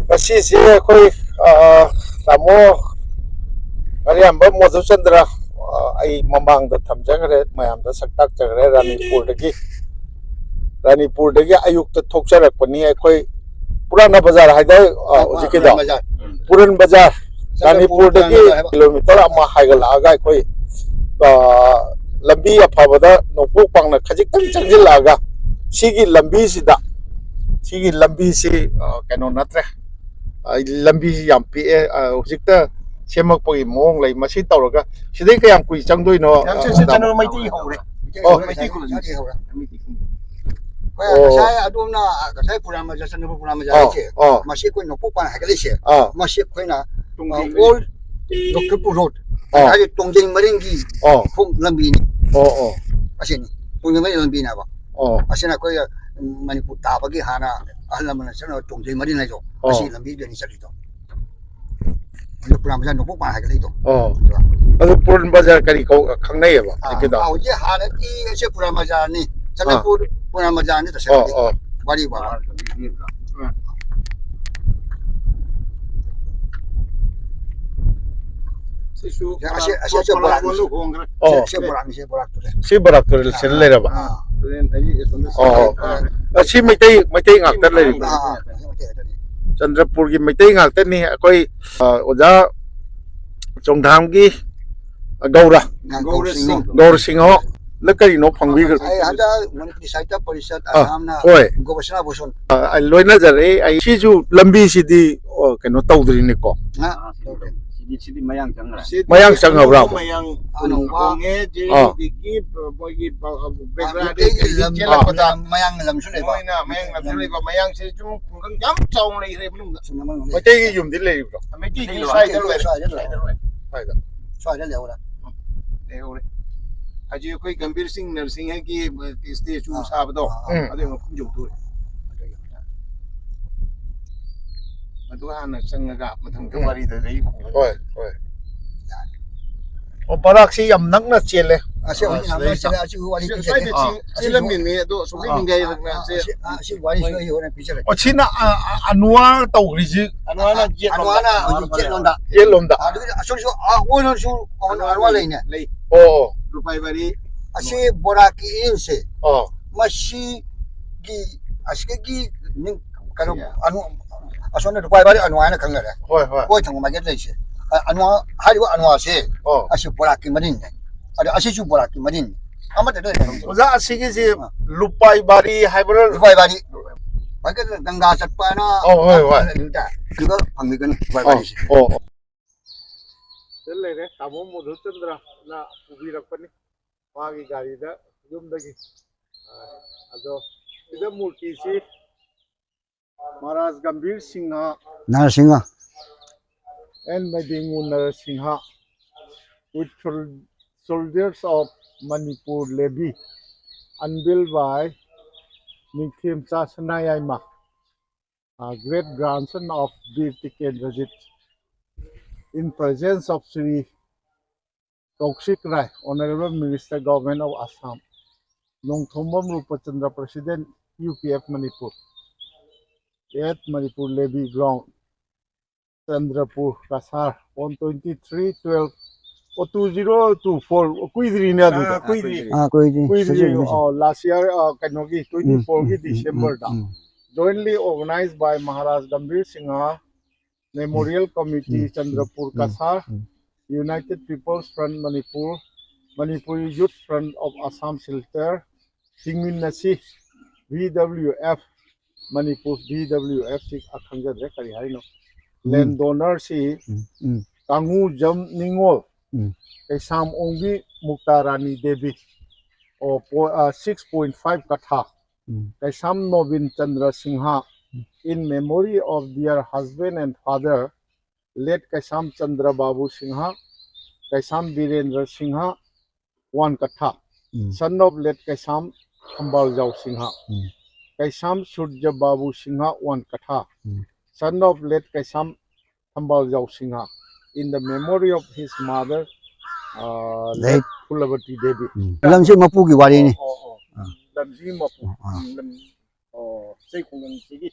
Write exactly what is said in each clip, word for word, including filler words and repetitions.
ꯉꯁꯤꯁꯦ ꯑꯩꯈꯣꯏ, ꯑ, ꯇꯥꯃꯣ ꯑꯔꯤꯌꯥꯝꯕ ꯃꯣꯙꯨꯆꯟꯗ꯭ꯔ, ꯑ, ꯑꯩ ꯃꯃꯥꯡꯗ ꯊꯝꯖꯈ꯭ꯔꯦ, ꯃꯌꯥꯝꯗ ꯁꯛ ꯇꯥꯛꯆꯈ꯭ꯔꯦ, ꯔꯥꯅꯤꯄꯨꯔꯗꯒꯤ꯫ ꯔꯥꯅꯤꯄꯨꯔꯗꯒꯤ ꯑꯌꯨꯛꯇ ꯊꯣꯛꯆꯔꯛꯄꯅꯤ꯫ ꯑꯩꯈꯣꯏ ꯄꯨꯔꯥꯅ ꯕꯖꯥꯔ ꯍꯥꯏꯗꯥꯏ, ꯑ, ꯍꯧꯖꯤꯛꯀꯤꯗꯣ? ꯄꯨꯔꯥꯟ ꯕꯖꯥꯔ꯫ ꯄꯨꯔꯥꯟ ꯕꯖꯥꯔ꯫ ꯆꯨꯔꯆꯥꯟꯄꯨꯔ ꯔꯥꯅꯤꯄꯨꯔꯗꯒꯤ ꯄꯨꯔꯥꯟ ꯕꯖꯥꯔ ꯍꯥꯏꯕ꯫ ꯀꯤꯂꯣꯃꯤꯇꯔ ꯑꯃ ꯍꯥꯏꯒꯠꯂꯛꯑꯒ ꯑꯩꯈꯣꯏ, ꯑ, ꯂꯝꯕꯤ ꯑꯐꯕꯗ ꯅꯣꯡꯄꯣꯛ ꯄꯥꯡꯅ ꯈꯖꯤꯛꯇꯪ ꯆꯪꯁꯤꯜꯂꯛꯑꯒ ꯁꯤꯒꯤ ꯂꯝꯕꯤꯁꯤꯗ, ꯁꯤꯒꯤ ꯂꯝꯕꯤꯁꯤ, ꯑ, ꯀꯩꯅꯣ ꯅꯠꯇ꯭ꯔꯦ꯫ ꯑ, ꯂꯝꯕꯤꯁꯤ ꯌꯥꯝ ꯄꯤꯛꯑꯦ꯫ ꯑ, ꯍꯧꯖꯤꯛꯇ ꯁꯦꯝꯃꯛꯄꯒꯤ ꯃꯑꯣꯡ ꯂꯩ꯫ ꯃꯁꯤ ꯇꯧꯔꯒ ꯁꯤꯗꯩ ꯀꯌꯥꯝ ꯀꯨꯏ ꯆꯪꯗꯣꯏꯅꯣ? ꯌꯥꯝ ꯆꯪ-, ꯆꯪ-, ꯑ, ꯆꯪ-, ꯃꯩꯇꯩ ꯍꯧꯔꯦ꯫ ꯑꯣ꯫ ꯃꯩꯇꯩ ꯈꯨꯂꯨꯝ꯫ ꯃꯩꯇꯩ ꯍꯧꯔꯦ꯫ ꯑꯩꯈꯣꯏ ꯑꯣ꯫ ꯉꯁꯥꯏ ꯑꯗꯣꯝꯅ, ꯉꯁꯥꯏ ꯄꯨꯔꯥꯟ ꯕꯖꯥꯔ, ꯆꯨꯔꯆꯥꯟꯄꯨꯔ ꯄꯨꯔꯥꯟ ꯕꯖꯥꯔ ꯑꯥ, ꯍꯥꯏꯁꯦ, ꯑꯥ꯫ ꯃꯁꯤ ꯑꯩꯈꯣꯏ ꯅꯣꯡꯄꯣꯛ ꯄꯥꯡ ꯍꯥꯏꯒꯠꯂꯛꯏꯁꯦ, ꯑꯥ꯫ ꯃꯁꯤ ꯑꯩꯈꯣꯏꯅ, ꯑ, ꯇꯨꯡꯒꯤ ꯑꯣꯜ ꯂꯣꯀꯦꯜꯄꯨꯔ ꯔꯣꯗ ꯑꯥ꯫ ꯍꯥꯏꯗꯤ ꯇꯣꯡꯖꯩ ꯃꯔꯤꯡꯒꯤ ꯑꯥ꯫ ꯈꯣꯡ ꯂꯝꯕꯤꯅꯤ꯫ ꯑꯣ, ꯑꯣ꯫ ꯑꯁꯤꯅꯤ꯫ ꯇꯣꯡꯖꯩ ꯃꯔꯤꯡ ꯂꯝꯕꯤꯅꯦꯕ꯫ ꯑꯣ꯫ ꯑꯁꯤꯅ ꯑꯩꯈꯣꯏ ꯃꯅꯤꯄꯨꯔ ꯇꯥꯕꯒꯤ ꯍꯥꯟꯅ ꯑꯍꯜ ꯂꯃꯟꯅ ꯆꯠꯅꯕ ꯇꯣꯡꯖꯩ ꯃꯔꯤꯡ ꯍꯥꯏꯗꯣ, ꯑꯣ꯫ ꯑꯁꯤ ꯂꯝꯕꯤꯗꯨꯅꯤ ꯆꯠꯂꯤꯗꯣ꯫ ꯑꯗꯨ ꯄꯨꯔꯥꯟ ꯕꯖꯥꯔ ꯅꯣꯡꯄꯣꯛ ꯄꯥꯡ ꯍꯥꯏꯒꯠꯂꯛꯏꯗꯣ꯫ ꯑꯣ꯫ ꯑꯗꯨꯒ ꯑꯗꯨ ꯄꯨꯔꯥꯟ ꯕꯖꯥꯔ ꯀꯔꯤ ꯀꯧ-, ꯈꯪꯅꯩꯌꯦꯕ ꯑꯥ, ꯍꯧꯖꯤꯛꯀꯤꯗꯣ? ꯑꯥ, ꯍꯧꯖꯤꯛ ꯍꯥꯟꯅꯗꯤ ꯑꯁꯦ ꯄꯨꯔꯥꯟ ꯕꯖꯥꯔꯅꯤ꯫ ꯑꯥ꯫ ꯆꯨꯔꯆꯥꯟꯄꯨꯔ ꯄꯨꯔꯥꯟ ꯕꯖꯥꯔꯅꯤ ꯑꯣ, ꯇꯁꯦꯡꯅꯗꯤ꯫ ꯑꯣ꯫ ꯋꯥꯔꯤ ꯋꯥ꯫ ꯁꯤꯁꯨ ꯑꯁꯤ, ꯑꯁꯤ, ꯑꯁꯤ ꯄꯣꯂꯥꯡ ꯕꯣꯂꯥꯡ ꯂꯣꯝꯗ ꯍꯣꯡꯈ꯭ꯔꯦ꯫ ꯑꯣ꯫ ꯁꯤ, ꯁꯤ ꯕꯣꯔꯥꯛꯅꯤ, ꯁꯤ ꯕꯣꯔꯥꯛꯇꯨꯅꯦ꯫ ꯁꯤ ꯕꯣꯔꯥꯛꯇꯨ ꯑꯥ, ꯁꯤꯗ ꯑꯥ, ꯂꯩꯔꯕ? ꯑꯥ꯫ ꯑꯣ, ꯑꯣ꯫ ꯑꯥ, ꯁꯤ ꯃꯩꯇꯩ, ꯃꯩꯇꯩ ꯉꯥꯛꯇ ꯂꯩꯔꯤꯕ꯭ꯔꯣ? ꯑꯥ, ꯑꯥ, ꯃꯩꯇꯩ ꯉꯥꯛꯇꯅꯤ꯫ ꯆꯟꯗ꯭ꯔꯄꯨꯔꯒꯤ ꯃꯩꯇꯩ ꯉꯥꯛꯇꯅꯤ꯫ ꯑꯩꯈꯣꯏ, ꯑ, ꯑꯣꯖꯥ ꯆꯣꯡꯊꯥꯝꯒꯤ ꯒꯧꯔ꯫ ꯒꯧꯔ ꯁꯤꯡꯍ꯫ ꯒꯧꯔ ꯁꯤꯡꯍ꯫ ꯅ ꯀꯔꯤꯅꯣ ꯐꯪꯕꯤꯈ꯭ꯔ-? ꯑꯩ ꯍꯟꯗꯛ ꯃꯅꯤꯄꯨꯔꯤ ꯁꯥꯍꯤꯇ꯭ꯌ ꯄꯔꯤꯁꯠ ꯑꯥ, ꯑꯁꯥꯝꯅ ꯍꯣꯏ꯫ ꯒꯣꯕꯔꯁꯅꯥ ꯚꯨꯁꯟ꯫ ꯑ, ꯑꯩ ꯂꯣꯏꯅꯖꯔꯛꯑꯦ꯫ ꯑꯩ ꯁꯤꯁꯨ ꯂꯝꯕꯤꯁꯤꯗꯤ, ꯑꯣ, ꯀꯩꯅꯣ ꯇꯧꯗ꯭ꯔꯤꯅꯦꯀꯣ꯫ ꯉꯥ ꯇꯧꯗꯦ꯫ ꯁꯤꯗꯤ, ꯁꯤꯗꯤ ꯃꯌꯥꯡ ꯆꯪꯈ꯭ꯔꯦ꯫ ꯁꯤꯗꯤ ꯃꯌꯥꯡ ꯆꯪꯉꯕ꯭ꯔꯥ? ꯑꯅꯧꯕ ꯃꯌꯥꯡ ꯑꯅꯧꯕ꯫ ꯍꯣꯡꯉꯦ, ꯑꯥ꯫ ꯖꯦ ꯗꯤꯒꯤ ꯃꯣꯏꯒꯤ ꯕ-, ꯕ-, ꯑꯥ, ꯕꯦꯒ꯭ꯔꯥꯗꯒꯤ ꯃꯩꯇꯩꯒꯤ ꯂꯝ, ꯆꯦꯜꯂꯛꯄꯗ ꯂꯝ, ꯃꯌꯥꯡ ꯂꯝꯁꯨ ꯂꯩꯕ꯫ ꯃꯣꯏꯅ ꯃꯌꯥꯡ ꯂꯝꯁꯨ ꯂꯩꯕ, ꯃꯌꯥꯡꯁꯦ ꯁꯨꯝ ꯈꯨꯡꯒꯪ ꯌꯥꯝ ꯆꯥꯎꯅ ꯂꯩꯈ꯭ꯔꯦ ꯃꯅꯨꯡꯗ꯫ ꯁꯨꯝ ꯃꯅꯨꯡꯗ ꯂꯩ꯫ ꯃꯩꯇꯩꯒꯤ ꯌꯨꯝꯗꯤ ꯂꯩꯔꯤꯕ꯭ꯔꯣ? ꯃꯩꯇꯩꯒꯤ ꯁ꯭ꯋꯥꯏꯗ ꯂꯣꯏꯔꯦ꯫ ꯁ꯭ꯋꯥꯏꯗ ꯂꯣꯏꯔꯦ꯫ ꯁ꯭ꯋꯥꯏꯗ ꯂꯣꯏꯔꯦ꯫ ꯁ꯭ꯋꯥꯏꯗ꯫ ꯁ꯭ꯋꯥꯏꯗ ꯂꯩꯍꯧꯔꯦ꯫ ꯎꯝ, ꯂꯩꯍꯧꯔꯦ꯫ ꯍꯧꯖꯤꯛ ꯑꯩꯈꯣꯏ ꯒꯝꯚꯤꯔ ꯁꯤꯡ ꯅꯔꯁꯤꯡꯍꯒꯤ ꯏꯁꯇꯦꯆꯨ ꯑꯥ, ꯁꯥꯕꯗꯣ, ꯑꯥ, ꯑꯥ, ꯎꯝ꯫ ꯑꯗꯨꯒꯤ ꯃꯐꯝ ꯌꯧꯗꯣꯔꯦ꯫ ꯑꯗꯨꯒꯤ꯫ ꯑꯗꯨ ꯍꯥꯟꯅ ꯆꯪꯉꯒ ꯃꯊꯪꯗ ꯎꯝ꯫ ꯋꯥꯔꯤꯗ ꯂꯩ꯫ ꯍꯣꯏ, ꯍꯣꯏ꯫ ꯌꯥꯔꯦ꯫ ꯑꯣ, ꯕꯔꯥꯛꯁꯤ ꯌꯥꯝ ꯅꯛꯅ ꯆꯦꯜꯂꯦ꯫ ꯑꯁꯤ ꯑꯥ, ꯍꯧꯖꯤꯛ ꯁꯤꯗꯩ ꯅꯛꯅ ꯆꯦꯜꯂꯦ꯫ ꯑꯁꯤ ꯋꯥꯔꯤ ꯁꯤ ꯄꯤꯖꯒꯦ꯫ ꯁ꯭ꯋꯥꯏꯗ ꯑꯥ꯫ ꯆꯦ-, ꯑꯁꯤꯁꯨ ꯆꯦꯜꯂꯝꯃꯤꯅꯦ, ꯑꯗꯣ ꯑꯁꯨꯝ ꯑꯥ, ꯅꯤꯡꯈꯥꯏ ꯑꯥ, ꯅꯛꯅ ꯑꯥ, ꯆꯦ-, ꯑꯁꯤ, ꯑꯥ, ꯑꯁꯤ ꯋꯥꯔꯤꯁꯨ ꯑꯩ ꯍꯣꯔꯦꯟ ꯄꯤꯖꯔꯛꯀꯦ꯫ ꯑꯣ, ꯁꯤꯅ, ꯑ, ꯑ, ꯑꯅꯨꯋꯥ ꯇꯧꯈ꯭ꯔꯤꯁꯤ꯫ ꯑꯅꯨꯋꯥꯅ ꯑ, ꯌꯦꯠꯂꯣꯝꯗ꯫ ꯑꯅꯨꯋꯥꯅ ꯍꯧꯖꯤꯛ ꯌꯦꯠꯂꯣꯝꯗ꯫ ꯌꯦꯠꯂꯣꯝꯗ꯫ ꯑꯗꯨꯒ ꯑꯁꯣꯝꯁꯨ ꯑꯥ ꯑꯣꯏꯅꯁꯨ ꯑꯅꯨꯋꯥ ꯑꯅꯨꯋꯥ ꯂꯩꯅꯦ꯫ ꯂꯩ꯫ ꯑꯣ, ꯑꯣ꯫ ꯂꯨꯄꯥꯏ ꯃꯔꯤ꯫ ꯑꯁꯤ ꯕꯣꯔꯥꯛꯀꯤ ꯏꯟꯁꯦ꯫ ꯑꯣ꯫ ꯃꯁꯤꯒꯤ, ꯑꯁꯤꯗꯒꯤ ꯅꯤꯡ-, ꯀꯩꯅꯣ, ꯁꯤ꯫ ꯑꯅꯨ-, ꯑꯁꯣꯝꯗ ꯂꯨꯄꯥꯏ ꯃꯔꯤ ꯑꯅꯨꯋꯥ ꯍꯥꯏꯅ ꯈꯪꯅꯔꯦ꯫ ꯍꯣꯏ, ꯍꯣꯏ꯫ ꯀꯣꯏ ꯊꯪꯕ ꯃꯥꯏꯀꯩꯗ ꯂꯩꯁꯦ꯫ ꯑ, ꯑꯅꯨꯋꯥ ꯍꯥꯏꯔꯤꯕ ꯑꯅꯨꯋꯥꯁꯦ, ꯑꯣ꯫ ꯑꯁꯤ ꯕꯣꯔꯥꯛꯀꯤ ꯃꯔꯤꯟꯅꯦ꯫ ꯑꯗ ꯑꯁꯤꯁꯨ ꯕꯣꯔꯥꯛꯀꯤ ꯃꯔꯤꯟꯅꯦ꯫ ꯑꯃꯠꯇ ꯂꯣꯏ ꯂꯩ꯫ ꯑꯣꯖꯥ, ꯑꯁꯤꯒꯤꯁꯤ ꯑꯥ꯫ ꯂꯨꯄꯥꯏ ꯕꯥꯔꯤ ꯍꯥꯏꯕ꯭ꯔꯥ? ꯂꯨꯄꯥꯏ ꯕꯥꯔꯤ꯫ ꯃꯥꯏꯀꯩꯗ ꯒꯪꯒꯥ ꯆꯠꯄ ꯍꯥꯏꯅ ꯑꯧ, ꯍꯣꯏ, ꯍꯣꯏ꯫ ꯑꯗꯨꯗ ꯐꯪꯕꯤꯒꯅꯤ ꯂꯨꯄꯥꯏ ꯑꯣ, ꯕꯥꯔꯤꯁꯦ꯫ ꯑꯣ꯫ ꯁꯤꯗ ꯂꯩꯔꯦ, ꯇꯥꯃꯣ ꯃꯙꯨꯆꯟꯗ꯭ꯔꯅ ꯄꯨꯕꯤꯔꯛꯄꯅꯤ ꯃꯥꯒꯤ ꯒꯥꯔꯤꯗ ꯌꯨꯝꯗꯒꯤ꯫ ꯑ, ꯑꯗꯣ ꯁꯤꯗ ꯃꯨꯔꯇꯤꯁꯤ Maharaj Gambhir Singh Narasimha. And Maidengu Narasingha with sol-, soldiers of Manipur Levy, unveiled by Ningthemcha Sanayaima, uh, great grandson of Bir Tikendrajit, in presence of Shri Kaushik Rai, Honorable Minister, Government of Assam, Nongthombam Rupachandra, President, U P F Manipur, at Manipur Levy Ground, Chandrapur, Cachar, on twenty-three twelve, oh, two zero two four, ꯑꯣ, ꯀꯨꯏꯗ꯭ꯔꯤꯅꯦ ꯑꯗꯨꯗ꯫ ꯑꯥ, ꯀꯨꯏꯗ꯭ꯔꯤ꯫ ꯑꯥ, ꯀꯨꯏꯗ꯭ꯔꯤ꯫ ꯀꯨꯏꯗ꯭ꯔꯤ, ꯍꯧꯖꯤꯛ, ꯍꯧꯖꯤꯛ꯫ ꯑꯣ, last year, ꯑ, ꯀꯩꯅꯣꯒꯤ, ꯎꯝ, twenty-four ꯒꯤ ꯎꯝ, ꯎꯝ, December the. Um, um. Jointly organized by Maharaj Gambhir Singha Memorial Committee, um, Chandrapur, um, Cachar, um. United People's Front Manipur, Manipuri Youth Front of Assam, Silchar, ꯍꯤꯡꯃꯤꯟꯅꯁꯤ, V W F, Manipur V W F ꯁꯤ ꯑ ꯈꯪꯖꯗ꯭ꯔꯦ ꯀꯔꯤ ꯍꯥꯏꯅꯣ꯫ ꯎꯝ꯫ Land donor ꯁꯤ ꯎꯝ, ꯎꯝ꯫ ꯀꯥꯡꯉꯨꯖꯝ ꯅꯤꯉꯣꯜ, ꯎꯝ꯫ ꯀꯩꯁꯥꯝ ꯑꯣꯡꯕꯤ ꯃꯨꯛꯇꯥ ꯔꯥꯅꯤ ꯗꯦꯕꯤ, ꯑꯣ, ꯄꯣ-, ꯑ, six point five Katha. Um. Keisham Nobin Chandra Singh, um. In memory of their husband and father, late Kaisam Chandra Babu Singha, Kaisam Birendra Singha, one katha, um. Son of late Kaisam Thambaljao Singha, um. Kaisam Surja Babu Singha, one katha, um. Son of late Kaisam Thambaljao Singha, in the memory of his mother, ꯑꯥ, ꯂꯩ꯫ Late ꯐꯨꯂꯕꯇꯤ Devi. ꯎꯝ꯫ ꯂꯝꯁꯤ ꯃꯄꯨꯒꯤ ꯋꯥꯔꯤꯅꯤ꯫ ꯑꯣ, ꯑꯣ, ꯑꯣ꯫ ꯑꯥ꯫ ꯂꯝꯁꯤꯒꯤ ꯃꯄꯨ꯫ ꯑꯥ꯫ ꯎꯝ, ꯂꯝ, ꯑꯣ, ꯆꯩ ꯈꯨꯡꯒꯪꯁꯤꯒꯤ꯫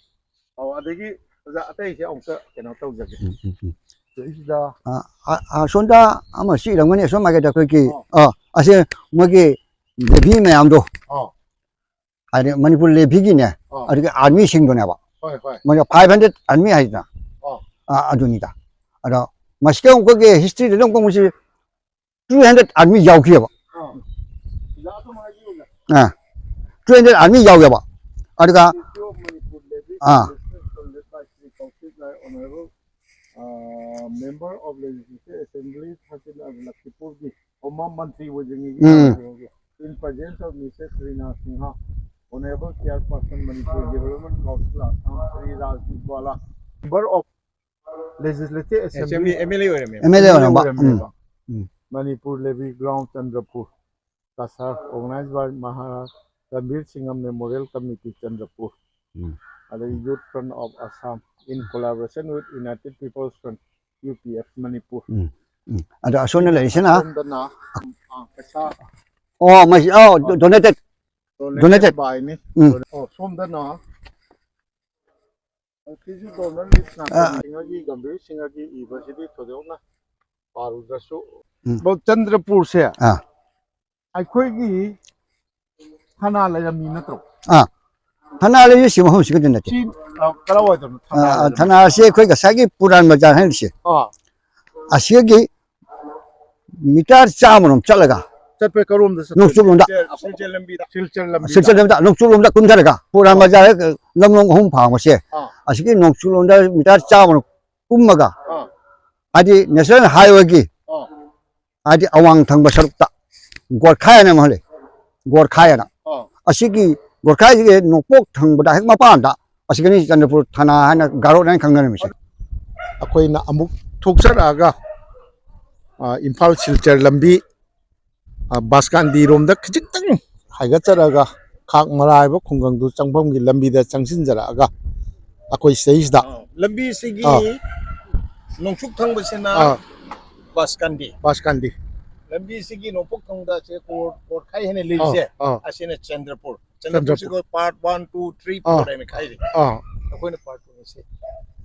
ꯑꯣ, ꯑꯗꯒꯤ ꯑꯣꯖꯥ ꯑꯇꯩꯁꯦ ꯑꯃꯨꯛꯇ ꯀꯩꯅꯣ ꯇꯧꯖꯒꯦ꯫ ꯎꯝ, ꯎꯝ, ꯎꯝ꯫ ꯁꯤꯗꯩꯁꯤꯗ ꯑꯥ, ꯑꯥ, ꯑꯥ, ꯑꯁꯣꯝꯗ ꯑꯃ ꯁꯤꯔꯝꯒꯅꯤ, ꯑꯁꯣꯝ ꯃꯥꯏꯀꯩꯗ ꯑꯩꯈꯣꯏꯒꯤ, ꯑꯥ꯫ ꯑꯥ, ꯑꯁꯦ ꯃꯣꯏꯒꯤ ꯗꯦꯕꯤ ꯃꯌꯥꯝꯗꯣ꯫ ꯑꯥ꯫ ꯍꯥꯏꯗꯤ ꯃꯅꯤꯄꯨꯔ ꯂꯦꯚꯤꯒꯤꯅꯦ, ꯑꯥ꯫ ꯑꯗꯨꯒꯤ ꯑꯥꯔꯃꯤꯁꯤꯡꯗꯨꯅꯦꯕ꯫ ꯍꯣꯏ, ꯍꯣꯏ꯫ ꯃꯣꯏꯅ ꯐꯥꯏꯚ ꯍꯟꯗ꯭ꯔꯦꯠ ꯑꯥꯔꯃꯤ ꯍꯥꯏꯗꯅ꯫ ꯑꯥ꯫ ꯑꯥ, ꯑꯗꯨꯅꯤꯗ꯫ ꯑꯗꯣ ꯃꯁꯤꯗ ꯑꯃꯨꯛ ꯑꯩꯈꯣꯏꯒꯤ ꯍꯤꯁꯇ꯭ꯔꯤꯗ ꯑꯗꯨꯝ ꯀꯨꯝꯕꯁꯤ ꯇꯨ ꯍꯟꯗ꯭ꯔꯦꯠ ꯑꯥꯔꯃꯤ ꯌꯥꯎꯈꯤꯑꯕ꯫ ꯑꯥ꯫ ꯑꯣꯖꯥ ꯑꯗꯨꯝ ꯍꯥꯏꯕꯤꯌꯨꯅꯦ꯫ ꯑꯥ꯫ ꯇꯨ ꯍꯟꯗ꯭ꯔꯦꯠ ꯑꯥꯔꯃꯤ ꯌꯥꯎꯋꯦꯕ꯫ ꯑꯗꯨꯒ, history of Manipur levy ah. College founded by Shri Kaushik Rai, honourable, ah, member of legislative assembly thirteen of ꯂꯈꯤꯄꯨꯔꯒꯤ ꯑꯣꯃꯥ ꯃꯟꯇ꯭ꯔꯤ ꯑꯣꯏꯖꯅꯤꯡꯉꯤ ꯎꯝ꯫ ꯍꯥꯏꯕꯁꯦ꯫ In presence of Missus Rina Singh, Honourable Chairperson Manipur Development Council Assam, Shri Rajdeep Bala, Member of Legislative Assembly, M L A ꯑꯣꯏꯔꯝꯃꯦ꯫ M L ꯑꯦ ꯑꯣꯏꯔꯝꯕ꯫ ꯑꯣꯏꯔꯝꯃꯦꯕ꯫ ꯎꯝ꯫ ꯎꯝ꯫ Manipur Levy Ground Chandrapur, Cachar, organized by Maharaj Ranbir Singh Memorial Committee, Chandrapur. ꯎꯝ꯫ ꯑꯗꯒꯤ Youth Front of Assam, in collaboration with United People's Front, U P F, Manipur. ꯎꯝ꯫ ꯎꯝ꯫ ꯑꯗꯣ ꯑꯁꯣꯝꯗ ꯂꯩꯔꯤꯁꯤꯅ? ꯑꯁꯣꯝꯗꯅ, ꯑꯥ, ꯄꯩꯁꯥ ꯑꯣ, ꯃꯁꯤ, ꯑꯣ, ꯑꯥ꯫ Donated꯫ Donated Donated꯫ By-ꯅꯤ꯫ ꯎꯝ꯫ ꯑꯣ, ꯁꯣꯝꯗꯅ ꯁꯤꯁꯨ ꯗꯣꯅꯔ ꯂꯤꯁ ꯑꯥ꯫ ꯅꯥꯀꯣꯡ ꯁꯤꯡꯍꯒꯤ, ꯒꯝꯚꯤꯔ ꯁꯤꯡꯍꯒꯤ ꯏꯕꯁꯤꯗꯤ ꯊꯣꯏꯗꯣꯛꯅ ꯄꯥꯔꯨꯗ꯭ꯔꯁꯨ, ꯎꯝ꯫ ꯆꯟꯗ꯭ꯔꯄꯨꯔꯁꯦ ꯑꯥ꯫ ꯑꯩꯈꯣꯏꯒꯤ ꯊꯅꯥ ꯂꯩꯔꯝꯃꯤ ꯅꯠꯇ꯭ꯔꯣ? ꯑꯥ꯫ ꯊꯅꯥ ꯂꯩꯔꯤꯁꯤ ꯃꯐꯝꯁꯤ ꯈꯛꯇ ꯅꯠꯇꯦ꯫ ꯁꯤ, ꯑ, ꯀꯔꯥꯏꯋꯥꯏꯗꯅꯣ ꯊꯅꯥ ꯑꯥ, ꯂꯩꯔꯝꯃꯤ? ꯊꯅꯥꯁꯤ ꯑꯩꯈꯣꯏ ꯉꯁꯥꯏꯒꯤ ꯄꯨꯔꯥꯟ ꯕꯖꯥꯔ ꯍꯥꯏꯔꯤꯁꯦ꯫ ꯑꯥ꯫ ꯑꯁꯤꯒꯤ ꯃꯤꯇꯔ ꯆꯥꯝꯃꯔꯣꯝ ꯆꯠꯂꯒ ꯆꯠꯄ ꯀꯔꯣꯝꯗ ꯆꯠꯇꯣꯏꯅꯣ? ꯅꯣꯡꯆꯨꯞꯂꯣꯝꯗ꯫ ꯁꯤꯜꯆꯔ, ꯁꯤꯜꯆꯔ ꯂꯝꯕꯤꯗ꯫ ꯁꯤꯜꯆꯔ ꯂꯝꯕꯤꯗ꯫ ꯁꯤꯜꯆꯔ ꯂꯝꯕꯤꯗ, ꯅꯣꯡꯆꯨꯞꯂꯣꯝꯗ ꯀꯨꯝꯊꯔꯒ, ꯄꯨꯔꯥꯟ ꯑꯥ꯫ ꯕꯖꯥꯔ ꯂꯝꯂꯣꯡ ꯑꯍꯨꯝ ꯐꯥꯡꯕꯁꯦ, ꯑꯥ꯫ ꯑꯁꯤꯒꯤ ꯅꯣꯡꯆꯨꯞꯂꯣꯝꯗ ꯃꯤꯇꯔ ꯆꯥꯝꯃꯔꯣꯝ ꯀꯨꯝꯃꯒ, ꯑꯥ꯫ ꯍꯥꯏꯗꯤ ꯅꯦꯁꯅꯦꯜ ꯍꯥꯏꯋꯦꯒꯤ, ꯑꯥ꯫ ꯍꯥꯏꯗꯤ ꯑꯋꯥꯡ ꯊꯪꯕ ꯁꯔꯨꯛꯇ ꯒꯣꯔꯈꯥꯏ ꯍꯥꯏꯅ ꯑꯃ ꯂꯩ꯫ ꯒꯣꯔꯈꯥꯏ ꯍꯥꯏꯅ꯫ ꯑꯥ꯫ ꯑꯁꯤꯒꯤ ꯒꯣꯔꯈꯥꯏꯁꯤꯒꯤ ꯅꯣꯡꯄꯣꯛ ꯊꯪꯕꯗ ꯍꯦꯛ ꯃꯄꯥꯟꯗ ꯑꯁꯤꯒꯅꯤ ꯆꯟꯗ꯭ꯔꯄꯨꯔ ꯊꯅꯥ ꯍꯥꯏꯅ, ꯒꯥꯔꯣꯠ ꯍꯥꯏꯅ ꯈꯪꯅꯔꯝꯃꯤꯁꯦ꯫ ꯑꯩꯈꯣꯏꯅ ꯑꯃꯨꯛ ꯊꯣꯛꯆꯔꯛꯑꯒ, ꯑ, ꯏꯝꯐꯥꯜ ꯁꯤꯜꯆꯔ ꯂꯝꯕꯤ, ꯑ, ꯕꯥꯁꯀꯥꯟꯗꯤꯔꯣꯝꯗ ꯈꯖꯤꯛꯇꯪ ꯍꯥꯏꯒꯠꯆꯔꯒ, ꯈꯥꯛ ꯃꯔꯥ ꯍꯥꯏꯕ ꯈꯨꯡꯒꯪꯗꯨ ꯆꯪꯐꯝꯒꯤ ꯂꯝꯕꯤꯗ ꯆꯪꯁꯤꯟꯖꯔꯛꯑꯒ, ꯑꯩꯈꯣꯏ ꯁꯤꯗꯩꯁꯤꯗ, ꯑ, ꯂꯝꯕꯤꯁꯤꯒꯤ ꯑ꯫ ꯅꯣꯡꯆꯨꯞ ꯊꯪꯕꯁꯤꯅ ꯑ꯫ ꯕꯥꯁꯀꯥꯟꯗꯤ꯫ ꯕꯥꯁꯀꯥꯟꯗꯤ꯫ ꯂꯝꯕꯤꯁꯤꯒꯤ ꯅꯣꯡꯄꯣꯛ ꯊꯪꯕꯗ ꯁꯦ ꯀꯣꯔ-, ꯀꯣꯔꯈꯥꯏ ꯍꯥꯏꯅ ꯂꯩꯔꯤꯁꯦ, ꯑꯥ, ꯑꯥ꯫ ꯑꯁꯤꯅ ꯆꯟꯗ꯭ꯔꯄꯨꯔ꯫ ꯆꯟꯗ꯭ꯔꯄꯨꯔꯁꯤ ꯆꯟꯗ꯭ꯔꯄꯨꯔ꯫ ꯑꯩꯈꯣꯏ part one, two, three, ꯑꯥ꯫ Four ꯍꯥꯏꯅ ꯈꯥꯏꯔꯤ꯫ ꯑꯥ꯫ ꯑꯩꯈꯣꯏꯅ part two ꯅꯤ ꯁꯤ꯫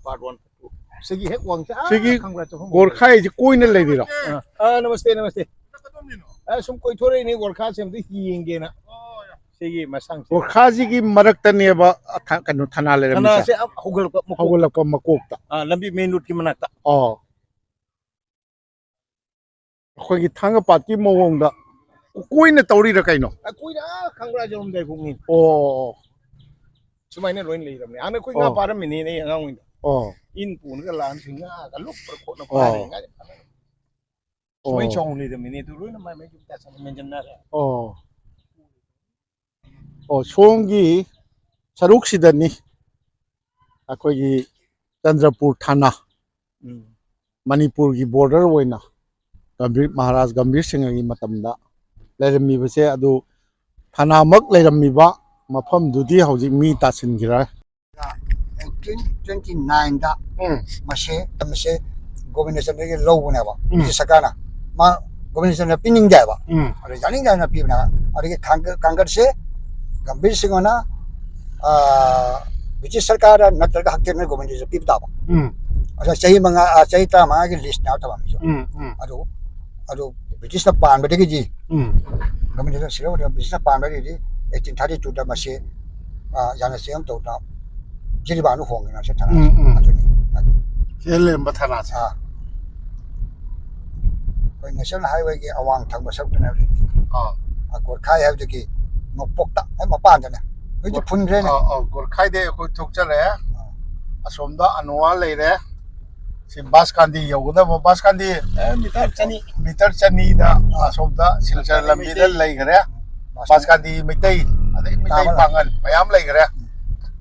Part one, part two꯫ ꯁꯤꯒꯤ ꯍꯦꯛ ꯋꯥꯡ ꯆꯠ-, ꯑꯥ, ꯁꯤꯒꯤ ꯈꯪꯕ꯭ꯔꯥ, ꯆꯠꯐꯝ ꯒꯣꯔꯈꯥꯏꯁꯤ ꯀꯣꯏꯅ ꯂꯩꯔꯤꯔꯣ? ꯑꯥ, ꯑꯥ, ꯅꯃꯁꯇꯦ, ꯅꯃꯁꯇꯦ꯫ ꯑꯥ, ꯁꯨꯝ ꯀꯣꯏꯊꯣꯔꯛꯏꯅꯦ, ꯒꯣꯔꯈꯥꯁꯦ ꯑꯝꯇ ꯌꯦꯡꯒꯦꯅ꯫ ꯁꯤꯒꯤ ꯃꯁꯥꯡꯁꯦ꯫ ꯒꯣꯔꯈꯥꯁꯤꯒꯤ ꯃꯔꯛꯇꯅꯦꯕ, ꯑ, ꯊ-, ꯀꯩꯅꯣ, ꯊꯅꯥ ꯂꯩꯔꯝꯃꯤꯁꯦ? ꯊꯅꯥꯁꯦ ꯑ, ꯍꯧꯒꯠꯂꯛꯄ ꯃꯀꯣꯛ꯫ ꯍꯧꯒꯠꯂꯛꯄ ꯃꯀꯣꯛꯇ꯫ ꯑꯥ, ꯂꯝꯕꯤ main road ꯀꯤ ꯃꯅꯥꯛꯇ꯫ ꯑꯣ꯫ ꯑꯩꯈꯣꯏꯒꯤ ꯊꯥꯡꯒ ꯄꯥꯠꯀꯤ ꯃꯑꯣꯡꯗ ꯀꯣꯏꯅ ꯇꯧꯔꯤꯔ ꯀꯩꯅꯣ? ꯑꯩꯈꯣꯏꯅ ꯑꯥ ꯈꯪꯕ꯭ꯔꯥ ꯖꯔꯣꯝꯗꯥꯏ ꯈꯣꯡꯅꯤ꯫ ꯑꯣ꯫ ꯁꯨꯃꯥꯏꯅ ꯂꯣꯏꯅ ꯂꯩꯔꯕꯅꯦ꯫ ꯍꯥꯟꯅ ꯑꯩꯈꯣꯏ ꯉꯥ ꯑꯣ꯫ ꯐꯥꯔꯝꯃꯤꯅꯦꯅꯦ ꯑꯉꯥꯡ ꯑꯣꯏꯅ꯫ ꯑꯣ꯫ ꯏꯟ ꯄꯨꯔꯒ ꯂꯥꯛꯑꯝꯁꯤ ꯉꯥꯒ ꯂꯨꯞꯄ ꯈꯣꯠꯅ ꯑꯣ꯫ ꯐꯥꯔꯦ꯫ ꯉꯥ ꯁꯨꯃꯥꯏꯅ ꯑꯣ꯫ ꯆꯥꯎꯅ ꯂꯩꯔꯝꯃꯤꯅꯦ꯫ ꯑꯗꯨ ꯂꯣꯏꯅ ꯃꯥꯏ ꯃꯥꯏ ꯌꯨꯝ ꯇꯥꯁꯟꯅ ꯃꯦꯟꯁꯤꯟꯅꯔꯦ꯫ ꯑꯣ꯫ ꯑꯣ, ꯁꯣꯝꯒꯤ ꯁꯔꯨꯛꯁꯤꯗꯅꯤ ꯑꯩꯈꯣꯏꯒꯤ ꯆꯟꯗ꯭ꯔꯄꯨꯔ ꯊꯥꯅꯥ, ꯎꯝ꯫ ꯃꯅꯤꯄꯨꯔꯒꯤ border ꯑꯣꯏꯅ ꯒꯝꯚꯤꯔ, ꯃꯍꯥꯔꯥꯖ ꯒꯝꯚꯤꯔ ꯁꯤꯡꯍꯒꯤ ꯃꯇꯝꯗ ꯂꯩꯔꯝꯃꯤꯕꯁꯦ, ꯑꯗꯨ ꯊꯥꯅꯥꯃꯛ ꯂꯩꯔꯝꯃꯤꯕ ꯃꯐꯝꯗꯨꯗꯤ ꯍꯧꯖꯤꯛ ꯃꯤ ꯇꯥꯁꯤꯟꯈꯤꯔꯦ꯫ ꯑꯩꯠꯇꯤꯟ ꯇ꯭ꯋꯦꯟꯇꯤ ꯅꯥꯏꯟꯗ ꯎꯝ꯫ ꯃꯁꯦ, ꯃꯁꯦ ꯒꯣꯕꯤꯟꯗꯆꯟꯗ꯭ꯔꯒꯤ ꯂꯧꯕꯅꯦꯕ, ꯎꯝ꯫ ꯕ꯭ꯔꯤꯇꯤꯁ ꯁꯔꯀꯥꯔꯅ꯫ ꯃꯥ ꯒꯣꯕꯤꯟꯗꯆꯟꯗ꯭ꯔ ꯄꯤꯅꯤꯡꯗꯦ ꯍꯥꯏꯕ꯫ ꯎꯝ꯫ ꯑꯗ ꯌꯥꯅꯤꯡꯗꯦ ꯍꯥꯏꯅ ꯄꯤꯕꯅꯦꯕ꯫ ꯑꯗꯒꯤ ꯀꯥꯡꯒ-, ꯀꯥꯡꯒꯠꯁꯦ ꯒꯝꯚꯤꯔ ꯁꯤꯡꯍꯅ, ꯑꯥ, ꯕ꯭ꯔꯤꯇꯤꯁ ꯁꯔꯀꯥꯔꯗ ꯅꯠꯇ꯭ꯔꯒ ꯍꯛꯊꯦꯡꯅꯅ ꯒꯣꯕꯤꯟꯗꯆꯟꯗ꯭ꯔ ꯄꯤꯕ ꯇꯥꯕ꯫ ꯎꯝ꯫ ꯑꯗ ꯆꯍꯤ ꯃꯉꯥ, ꯑꯥ, ꯆꯍꯤ ꯇꯔꯥꯃꯉꯥꯒꯤ lease ꯅꯦꯕ ꯊꯝꯃꯝꯃꯤꯁꯦ꯫ ꯎꯝ, ꯎꯝ꯫ ꯑꯗꯨ, ꯑꯗꯨ ꯕ꯭ꯔꯤꯇꯤꯁꯅ ꯄꯥꯟꯕꯗꯒꯤꯗꯤ ꯎꯝ꯫ ꯒꯝꯚꯤꯔ ꯁꯤꯡꯍ ꯕ꯭ꯔꯤꯇꯤꯁꯅ ꯄꯥꯟꯕꯗꯒꯤꯗꯤ eighteen thirty twoꯗ ꯃꯁꯤ, ꯑꯥ, ꯌꯥꯅ ꯆꯦꯡ ꯇꯧꯗꯅ ꯖꯤꯔꯤꯕꯥꯝꯗ ꯍꯣꯡꯉꯦ ꯉꯁꯤ ꯊꯥꯅ꯫ ꯎꯝ, ꯎꯝ꯫ ꯑꯗꯨꯅꯤ꯫ ꯁꯤꯗ ꯂꯩꯔꯝꯕ ꯊꯥꯅꯥꯁꯦ꯫ ꯑꯥ꯫ ꯑꯩꯈꯣꯏ National Highwayꯒꯤ ꯑꯋꯥꯡ ꯊꯪꯕ ꯁꯔꯨꯛꯇꯅꯦ ꯍꯧꯖꯤꯛ꯫ ꯑꯥ꯫ ꯑꯥ, ꯒꯣꯔꯈꯥꯏ ꯍꯥꯏꯕꯗꯨꯒꯤ ꯅꯣꯡꯄꯣꯛꯇ, ꯍꯦꯛ ꯃꯄꯥꯟꯗꯅꯦ꯫ ꯍꯧꯖꯤꯛꯇꯤ ꯒꯣꯔ-, ꯐꯨꯟꯈ꯭ꯔꯦꯅꯦ꯫ ꯑꯥ, ꯑꯥ, ꯒꯣꯔꯈꯥꯏꯗꯩ ꯑꯩꯈꯣꯏ ꯊꯣꯛꯆꯔꯛꯑꯦ꯫ ꯑꯥ꯫ ꯑꯁꯣꯝꯗ ꯑꯅꯋꯥ ꯂꯩꯔꯦ꯫ ꯁꯤ ꯕꯥꯁꯀꯥꯟꯗꯤ ꯌꯧꯒꯗꯕ, ꯕꯥꯁꯀꯥꯟꯗꯤ ꯑꯦ, meter ꯆꯅꯤ꯫ Meter ꯆꯅꯤꯗ ꯑꯁꯣꯝꯗ ꯁꯤꯜꯆꯔ ꯕꯥꯁꯀꯥꯟꯗꯤ ꯂꯝꯕꯤꯗ ꯃꯩꯇꯩ꯫ ꯂꯩꯈ꯭ꯔꯦ꯫ ꯕꯥꯁꯀꯥꯟꯗꯤ ꯃꯩꯇꯩ, ꯑꯗꯩ ꯃꯩꯇꯩ ꯇꯥꯕ ꯂꯥꯛ-, ꯄꯥꯡꯒꯜ ꯃꯌꯥꯝ ꯂꯩꯈ꯭ꯔꯦ꯫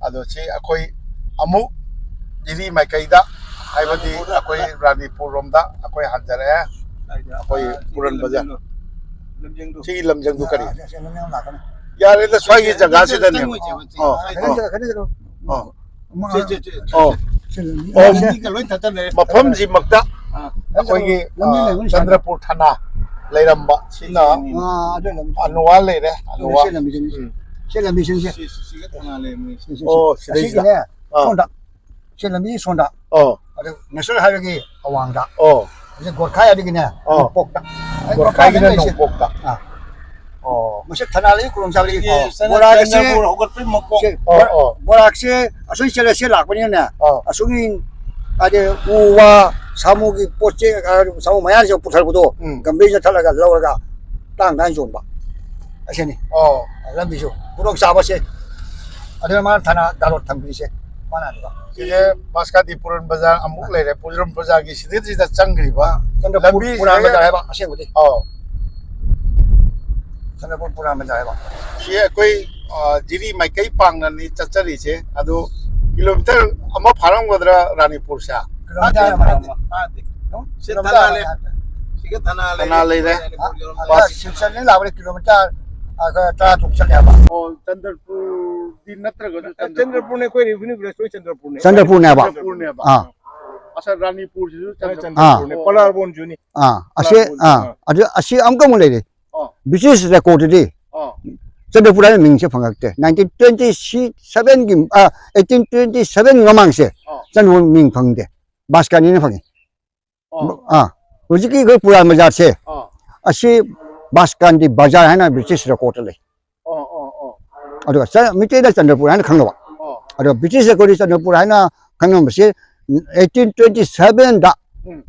ꯑꯗꯣ ꯁꯤ ꯑꯩꯈꯣꯏ ꯑꯃꯨꯛ ꯖꯤꯔꯤ ꯃꯥꯏꯀꯩꯗ, ꯍꯥꯏꯕꯗꯤ ꯔꯥꯅꯤꯄꯨꯔꯗ ꯑꯩꯈꯣꯏ ꯔꯥꯅꯤꯄꯨꯔ ꯔꯣꯝꯗ ꯑꯩꯈꯣꯏ ꯍꯟꯖꯔꯛꯑꯦ꯫ ꯑꯩꯈꯣꯏ ꯑꯥ, ꯄꯨꯔꯟ ꯕꯖꯥꯔ꯫ ꯂꯝꯖꯦꯜꯗꯣ, ꯂꯝꯖꯦꯜꯗꯣ꯫ ꯁꯤꯒꯤ ꯂꯝꯖꯪꯗꯨ ꯀꯔꯤ? ꯑꯥ, ꯁꯤ ꯂꯝꯖꯪ ꯂꯥꯛꯀꯅꯤ꯫ ꯌꯥꯔꯦꯗ, ꯁ꯭ꯋꯥꯏꯒꯤ ꯅꯠꯇꯦ, ꯖꯒꯥꯁꯤꯗꯅꯦꯕ꯫ ꯅꯠꯇꯦ, ꯆꯪꯉꯣꯏ, ꯆꯪꯉꯣꯏ, ꯆꯪꯉꯣꯏ꯫ ꯑꯣ, ꯑꯣ꯫ ꯁꯦ, ꯁꯦ, ꯁꯦ, ꯑꯣ꯫ ꯁꯦ, ꯁꯦ, ꯁꯦ, ꯑꯣ꯫ ꯂꯝꯕꯤꯒ ꯂꯣꯏ ꯊꯠꯇꯅ ꯂꯩꯔꯦ꯫ ꯃꯐꯝꯁꯤꯃꯛꯇ ꯑꯥ꯫ ꯑꯩꯈꯣꯏꯒꯤ, ꯂꯝꯕꯤ ꯑꯥ, ꯂꯩꯕꯅꯤ ꯁ꯭ꯋꯥꯏꯗ꯫ ꯆꯟꯗ꯭ꯔꯄꯨꯔ ꯊꯥꯅꯥ, ꯂꯩꯔꯝꯕ ꯁꯤꯅ ꯑꯥ, ꯑꯗꯨ ꯂꯝꯕꯤ ꯑꯅꯨꯋꯥ ꯂꯩꯔꯦ, ꯑꯗꯨꯅ ꯑꯅꯨꯋꯥ꯫ ꯁꯤ ꯂꯝꯕꯤꯁꯤꯅꯤ꯫ ꯎꯝ꯫ ꯁꯤ ꯂꯝꯕꯤꯁꯤꯡꯁꯦ꯫ ꯁꯤ, ꯁꯤ, ꯁꯤꯒ ꯊꯪꯅ ꯂꯩꯔꯝꯃꯤ꯫ ꯁꯤ, ꯁꯤ, ꯁꯤ꯫ ꯑꯣ, ꯁꯤꯗꯩꯁꯤꯗ꯫ ꯑꯁꯤꯒꯤꯅꯦ, ꯑꯥ꯫ ꯁꯣꯝꯗ꯫ ꯁꯤ ꯂꯝꯕꯤ ꯁꯣꯝꯗ꯫ ꯑꯣ꯫ ꯑꯗꯨ ꯅꯦꯁꯅꯦꯜ ꯍꯥꯏꯋꯦꯒꯤ ꯑꯋꯥꯡꯗ꯫ ꯑꯣ꯫ ꯍꯧꯖꯤꯛ ꯒꯣꯔꯈꯥ ꯍꯥꯏꯗꯒꯤꯅꯦ, ꯑꯣ꯫ ꯅꯣꯡꯄꯣꯛꯇ꯫ ꯑꯩ ꯒꯣꯔꯈꯥꯒꯤꯅ ꯒꯣꯔꯈꯥꯒꯤ ꯂꯩꯁꯦ꯫ ꯅꯣꯡꯄꯣꯛꯇ꯫ ꯑꯥ꯫ ꯑꯣ꯫ ꯃꯁꯤ ꯊꯅꯥ ꯂꯩ ꯈꯨꯗꯣꯡꯆꯥꯕꯗꯒꯤ ꯑꯩꯈꯣꯏꯒꯤ ꯆꯟꯗ-, ꯕꯣꯔꯥꯒꯁꯦ ꯆꯟꯗ꯭ꯔꯄꯨꯔ ꯍꯧꯒꯠꯄꯩ ꯃꯀꯣꯛ꯫ ꯁꯦ, ꯑꯣ, ꯕꯣꯔꯥ-, ꯑꯣ꯫ ꯕꯣꯔꯥꯛꯁꯦ ꯑꯁꯣꯏ ꯆꯠꯂꯦ, ꯁꯤ ꯂꯥꯛꯄꯅꯤꯅꯅꯦ, ꯑꯣ꯫ ꯑꯁꯣꯝꯒꯤ ꯍꯥꯏꯗꯤ ꯎ ꯋꯥ, ꯁꯥꯃꯨꯒꯤ ꯄꯣꯠ ꯆꯩ, ꯑ, ꯁꯥꯃꯨ ꯃꯌꯥꯁꯤꯗ ꯄꯨꯊꯔꯛꯄꯗꯣ, ꯎꯝ꯫ ꯒꯝꯕꯤꯔ ꯆꯠꯊꯠꯂꯒ ꯂꯧꯔꯒ ꯇꯥꯡ ꯇꯥꯡ ꯌꯣꯟꯕ꯫ ꯑꯁꯤꯅꯤ꯫ ꯑꯣ꯫ ꯂꯝꯕꯤꯁꯨ ꯈꯨꯗꯣꯡ ꯆꯥꯕꯁꯦ꯫ ꯑꯗꯨꯅ ꯃꯥꯅ ꯊꯥꯅ ꯗꯥꯂꯣꯠ ꯊꯝꯕꯤꯔꯤꯁꯦ꯫ ꯃꯥꯅ ꯑꯗꯨꯒ꯫ ꯁꯤꯁꯦ ꯕꯥꯁꯀꯥꯟꯗꯤ ꯄꯨꯔꯟ ꯕꯖꯥꯔ ꯑꯃꯨꯛ ꯂꯩꯔꯦ꯫ ꯄꯨꯔꯟ ꯕꯖꯥꯔꯒꯤ ꯁꯤꯗꯩꯁꯤꯗ ꯆꯪꯈ꯭ꯔꯤꯕ ꯆꯟꯗ꯭ꯔꯄꯨꯔ ꯂꯝꯕꯤꯁꯤꯗ ꯄꯨꯔꯥꯟ ꯕꯖꯥꯔ ꯍꯥꯏꯕ ꯑꯁꯦꯡꯕꯗꯤ꯫ ꯑꯣ꯫ ꯆꯟꯗ꯭ꯔꯄꯨꯔ ꯄꯨꯔꯥꯟ ꯕꯖꯥꯔ ꯍꯥꯏꯕ꯫ ꯁꯤ ꯑꯩꯈꯣꯏ, ꯑ, ꯖꯤꯔꯤ ꯃꯥꯏꯀꯩ ꯄꯥꯡꯅꯅꯤ ꯆꯠꯆꯔꯤꯁꯦ꯫ ꯑꯗꯨ ꯀꯤꯂꯣꯃꯤꯇꯔ ꯑꯃ ꯐꯥꯔꯝꯒꯗ꯭ꯔꯥ ꯔꯥꯅꯤꯄꯨꯔꯁꯦ? ꯀꯤꯂꯣꯃꯤꯇꯔ ꯑꯃ꯫ ꯐꯥꯗꯦ꯫ ꯁꯤ ꯀꯤꯂꯣꯃꯤꯇꯔ ꯊꯅꯥ ꯑꯃ ꯂꯩ꯫ ꯍꯥꯏꯕ꯫ ꯁꯤꯒ ꯊꯅꯥ ꯂꯩ꯫ ꯊꯅꯥ ꯂꯩꯔꯦ꯫ ꯑ, ꯑ, ꯁꯤꯜꯆꯔꯗꯒꯤ ꯂꯥꯛꯄꯗ ꯀꯤꯂꯣꯃꯤꯇꯔ, ꯑ, ꯇꯔꯥ ꯇꯔꯨꯛ ꯆꯠꯂꯦ ꯍꯥꯏꯕ꯫ ꯑꯣ, ꯆꯟꯗ꯭ꯔꯄꯨꯔꯗꯤ ꯅꯠꯇ꯭ꯔꯒꯁꯨ ꯆꯟꯗ꯭ꯔꯄꯨꯔ꯫ ꯆꯟꯗ꯭ꯔꯄꯨꯔꯅꯦ, ꯑꯩꯈꯣꯏ revenue village ꯂꯣꯏ ꯆꯟꯗ꯭ꯔꯄꯨꯔꯅꯦ꯫ ꯆꯟꯗ꯭ꯔꯄꯨꯔꯅꯦꯕ꯫ ꯆꯟꯗ꯭ꯔꯄꯨꯔꯅꯦꯕ꯫ ꯑꯥ꯫ ꯑꯁꯥ, ꯔꯥꯅꯤꯄꯨꯔꯁꯤꯁꯨ ꯑꯥ꯫ ꯆꯟꯗ꯭ꯔꯄꯨꯔꯅꯦ꯫ ꯄꯣꯂꯥꯔꯕꯣꯟꯁꯨꯅꯤ꯫ ꯑꯥ, ꯑꯁꯤ, ꯄꯣꯂꯥꯔꯕꯣꯟ, ꯑꯥ, ꯑꯥ꯫ ꯑꯗꯨ, ꯑꯁꯤ ꯑꯃꯨꯛꯀ ꯑꯃꯨꯛ ꯂꯩꯔꯤ꯫ ꯑꯥ꯫ ꯕ꯭ꯔꯤꯇꯤꯁ ꯔꯦꯀꯣꯔꯠꯇꯗꯤ ꯑꯥ꯫ ꯆꯟꯗ꯭ꯔꯄꯨꯔ ꯍꯥꯏꯅ ꯃꯤꯡꯁꯦ ꯐꯪꯉꯛꯇꯦ꯫ Nineteen twenty sevenꯒꯤ, ꯑꯥ, eighteen twenty seven ꯃꯃꯥꯡꯁꯦ ꯑꯥ꯫ ꯆꯟꯗ꯭ꯔꯄꯨꯔ ꯃꯤꯡ ꯐꯪꯗꯦ꯫ ꯕꯥꯁꯀꯥꯅꯤꯅ ꯐꯪꯉꯤ꯫ ꯑꯥ꯫ ꯑꯥ, ꯍꯧꯖꯤꯛꯀꯤ ꯑꯩꯈꯣꯏ ꯄꯨꯔꯥꯟ ꯕꯖꯥꯔꯁꯦ, ꯑꯥ꯫ ꯑꯁꯤ ꯕꯥꯁꯀꯥꯟꯗꯤ ꯕꯖꯥꯔ ꯍꯥꯏꯅ ꯕ꯭ꯔꯤꯇꯤꯁ ꯔꯦꯀꯣꯔꯠꯇ ꯂꯩ꯫ ꯑꯥ, ꯑꯥ, ꯑꯥ꯫ ꯑꯗꯨꯒ ꯆ-, ꯃꯤꯇꯩꯅ ꯆꯟꯗ꯭ꯔꯄꯨꯔ ꯍꯥꯏꯅ ꯈꯪꯅꯕ꯫ ꯑꯥ꯫ ꯑꯗꯣ ꯕ꯭ꯔꯤꯇꯤꯁ ꯔꯦꯀꯣꯔꯠꯇ ꯆꯟꯗ꯭ꯔꯄꯨꯔ ꯍꯥꯏꯅ ꯈꯪꯅꯕꯁꯦ eighteen twenty sevenꯗ ꯎꯝ꯫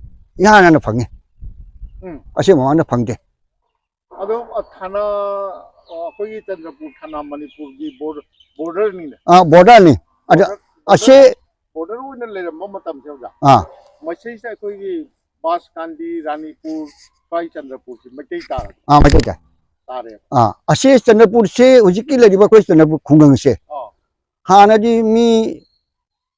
ꯏꯍꯥꯟ ꯍꯥꯟꯅ ꯐꯪꯉꯤ꯫ ꯎꯝ꯫ ꯑꯁꯤ ꯃꯃꯥꯡꯗ ꯐꯪꯗꯦ꯫ ꯑꯗꯣ, ꯑ, ꯊꯥꯅ, ꯑ, ꯑꯩꯈꯣꯏꯒꯤ ꯆꯟꯗ꯭ꯔꯄꯨꯔ ꯊꯥꯅ ꯃꯅꯤꯄꯨꯔꯒꯤ ꯕꯣꯔ-, ꯕꯣꯔꯗꯔꯅꯤꯅꯦ꯫ ꯑꯥ, ꯕꯣꯔꯗꯔꯅꯤ꯫ ꯑꯗ ꯕꯣꯔꯗꯔ, ꯑꯁꯤ ꯕꯣꯔꯗꯔ, ꯕꯣꯔꯗꯔ ꯑꯣꯏꯅ ꯂꯩꯔꯝꯕ ꯃꯇꯝꯁꯦ ꯑꯣꯖꯥ꯫ ꯑꯥ꯫ ꯃꯁꯤꯁꯦ ꯑꯩꯈꯣꯏꯒꯤ ꯕꯥꯁꯀꯥꯟꯗꯤ, ꯔꯥꯅꯤꯄꯨꯔ, ꯁ꯭ꯋꯥꯏ ꯆꯟꯗ꯭ꯔꯄꯨꯔꯁꯦ ꯃꯩꯇꯩ ꯇꯥꯔꯕ? ꯑꯥ, ꯃꯩꯇꯩ ꯇꯥꯏ꯫ ꯇꯥꯔꯦꯕ꯫ ꯑꯥ, ꯑꯁꯤ ꯆꯟꯗ꯭ꯔꯄꯨꯔꯁꯦ, ꯍꯧꯖꯤꯛꯀꯤ ꯂꯩꯔꯤꯕ ꯑꯩꯈꯣꯏ ꯆꯟꯗ꯭ꯔꯄꯨꯔ ꯈꯨꯡꯒꯪꯁꯦ, ꯑꯥ꯫ ꯍꯥꯟꯅꯗꯤ ꯃꯤ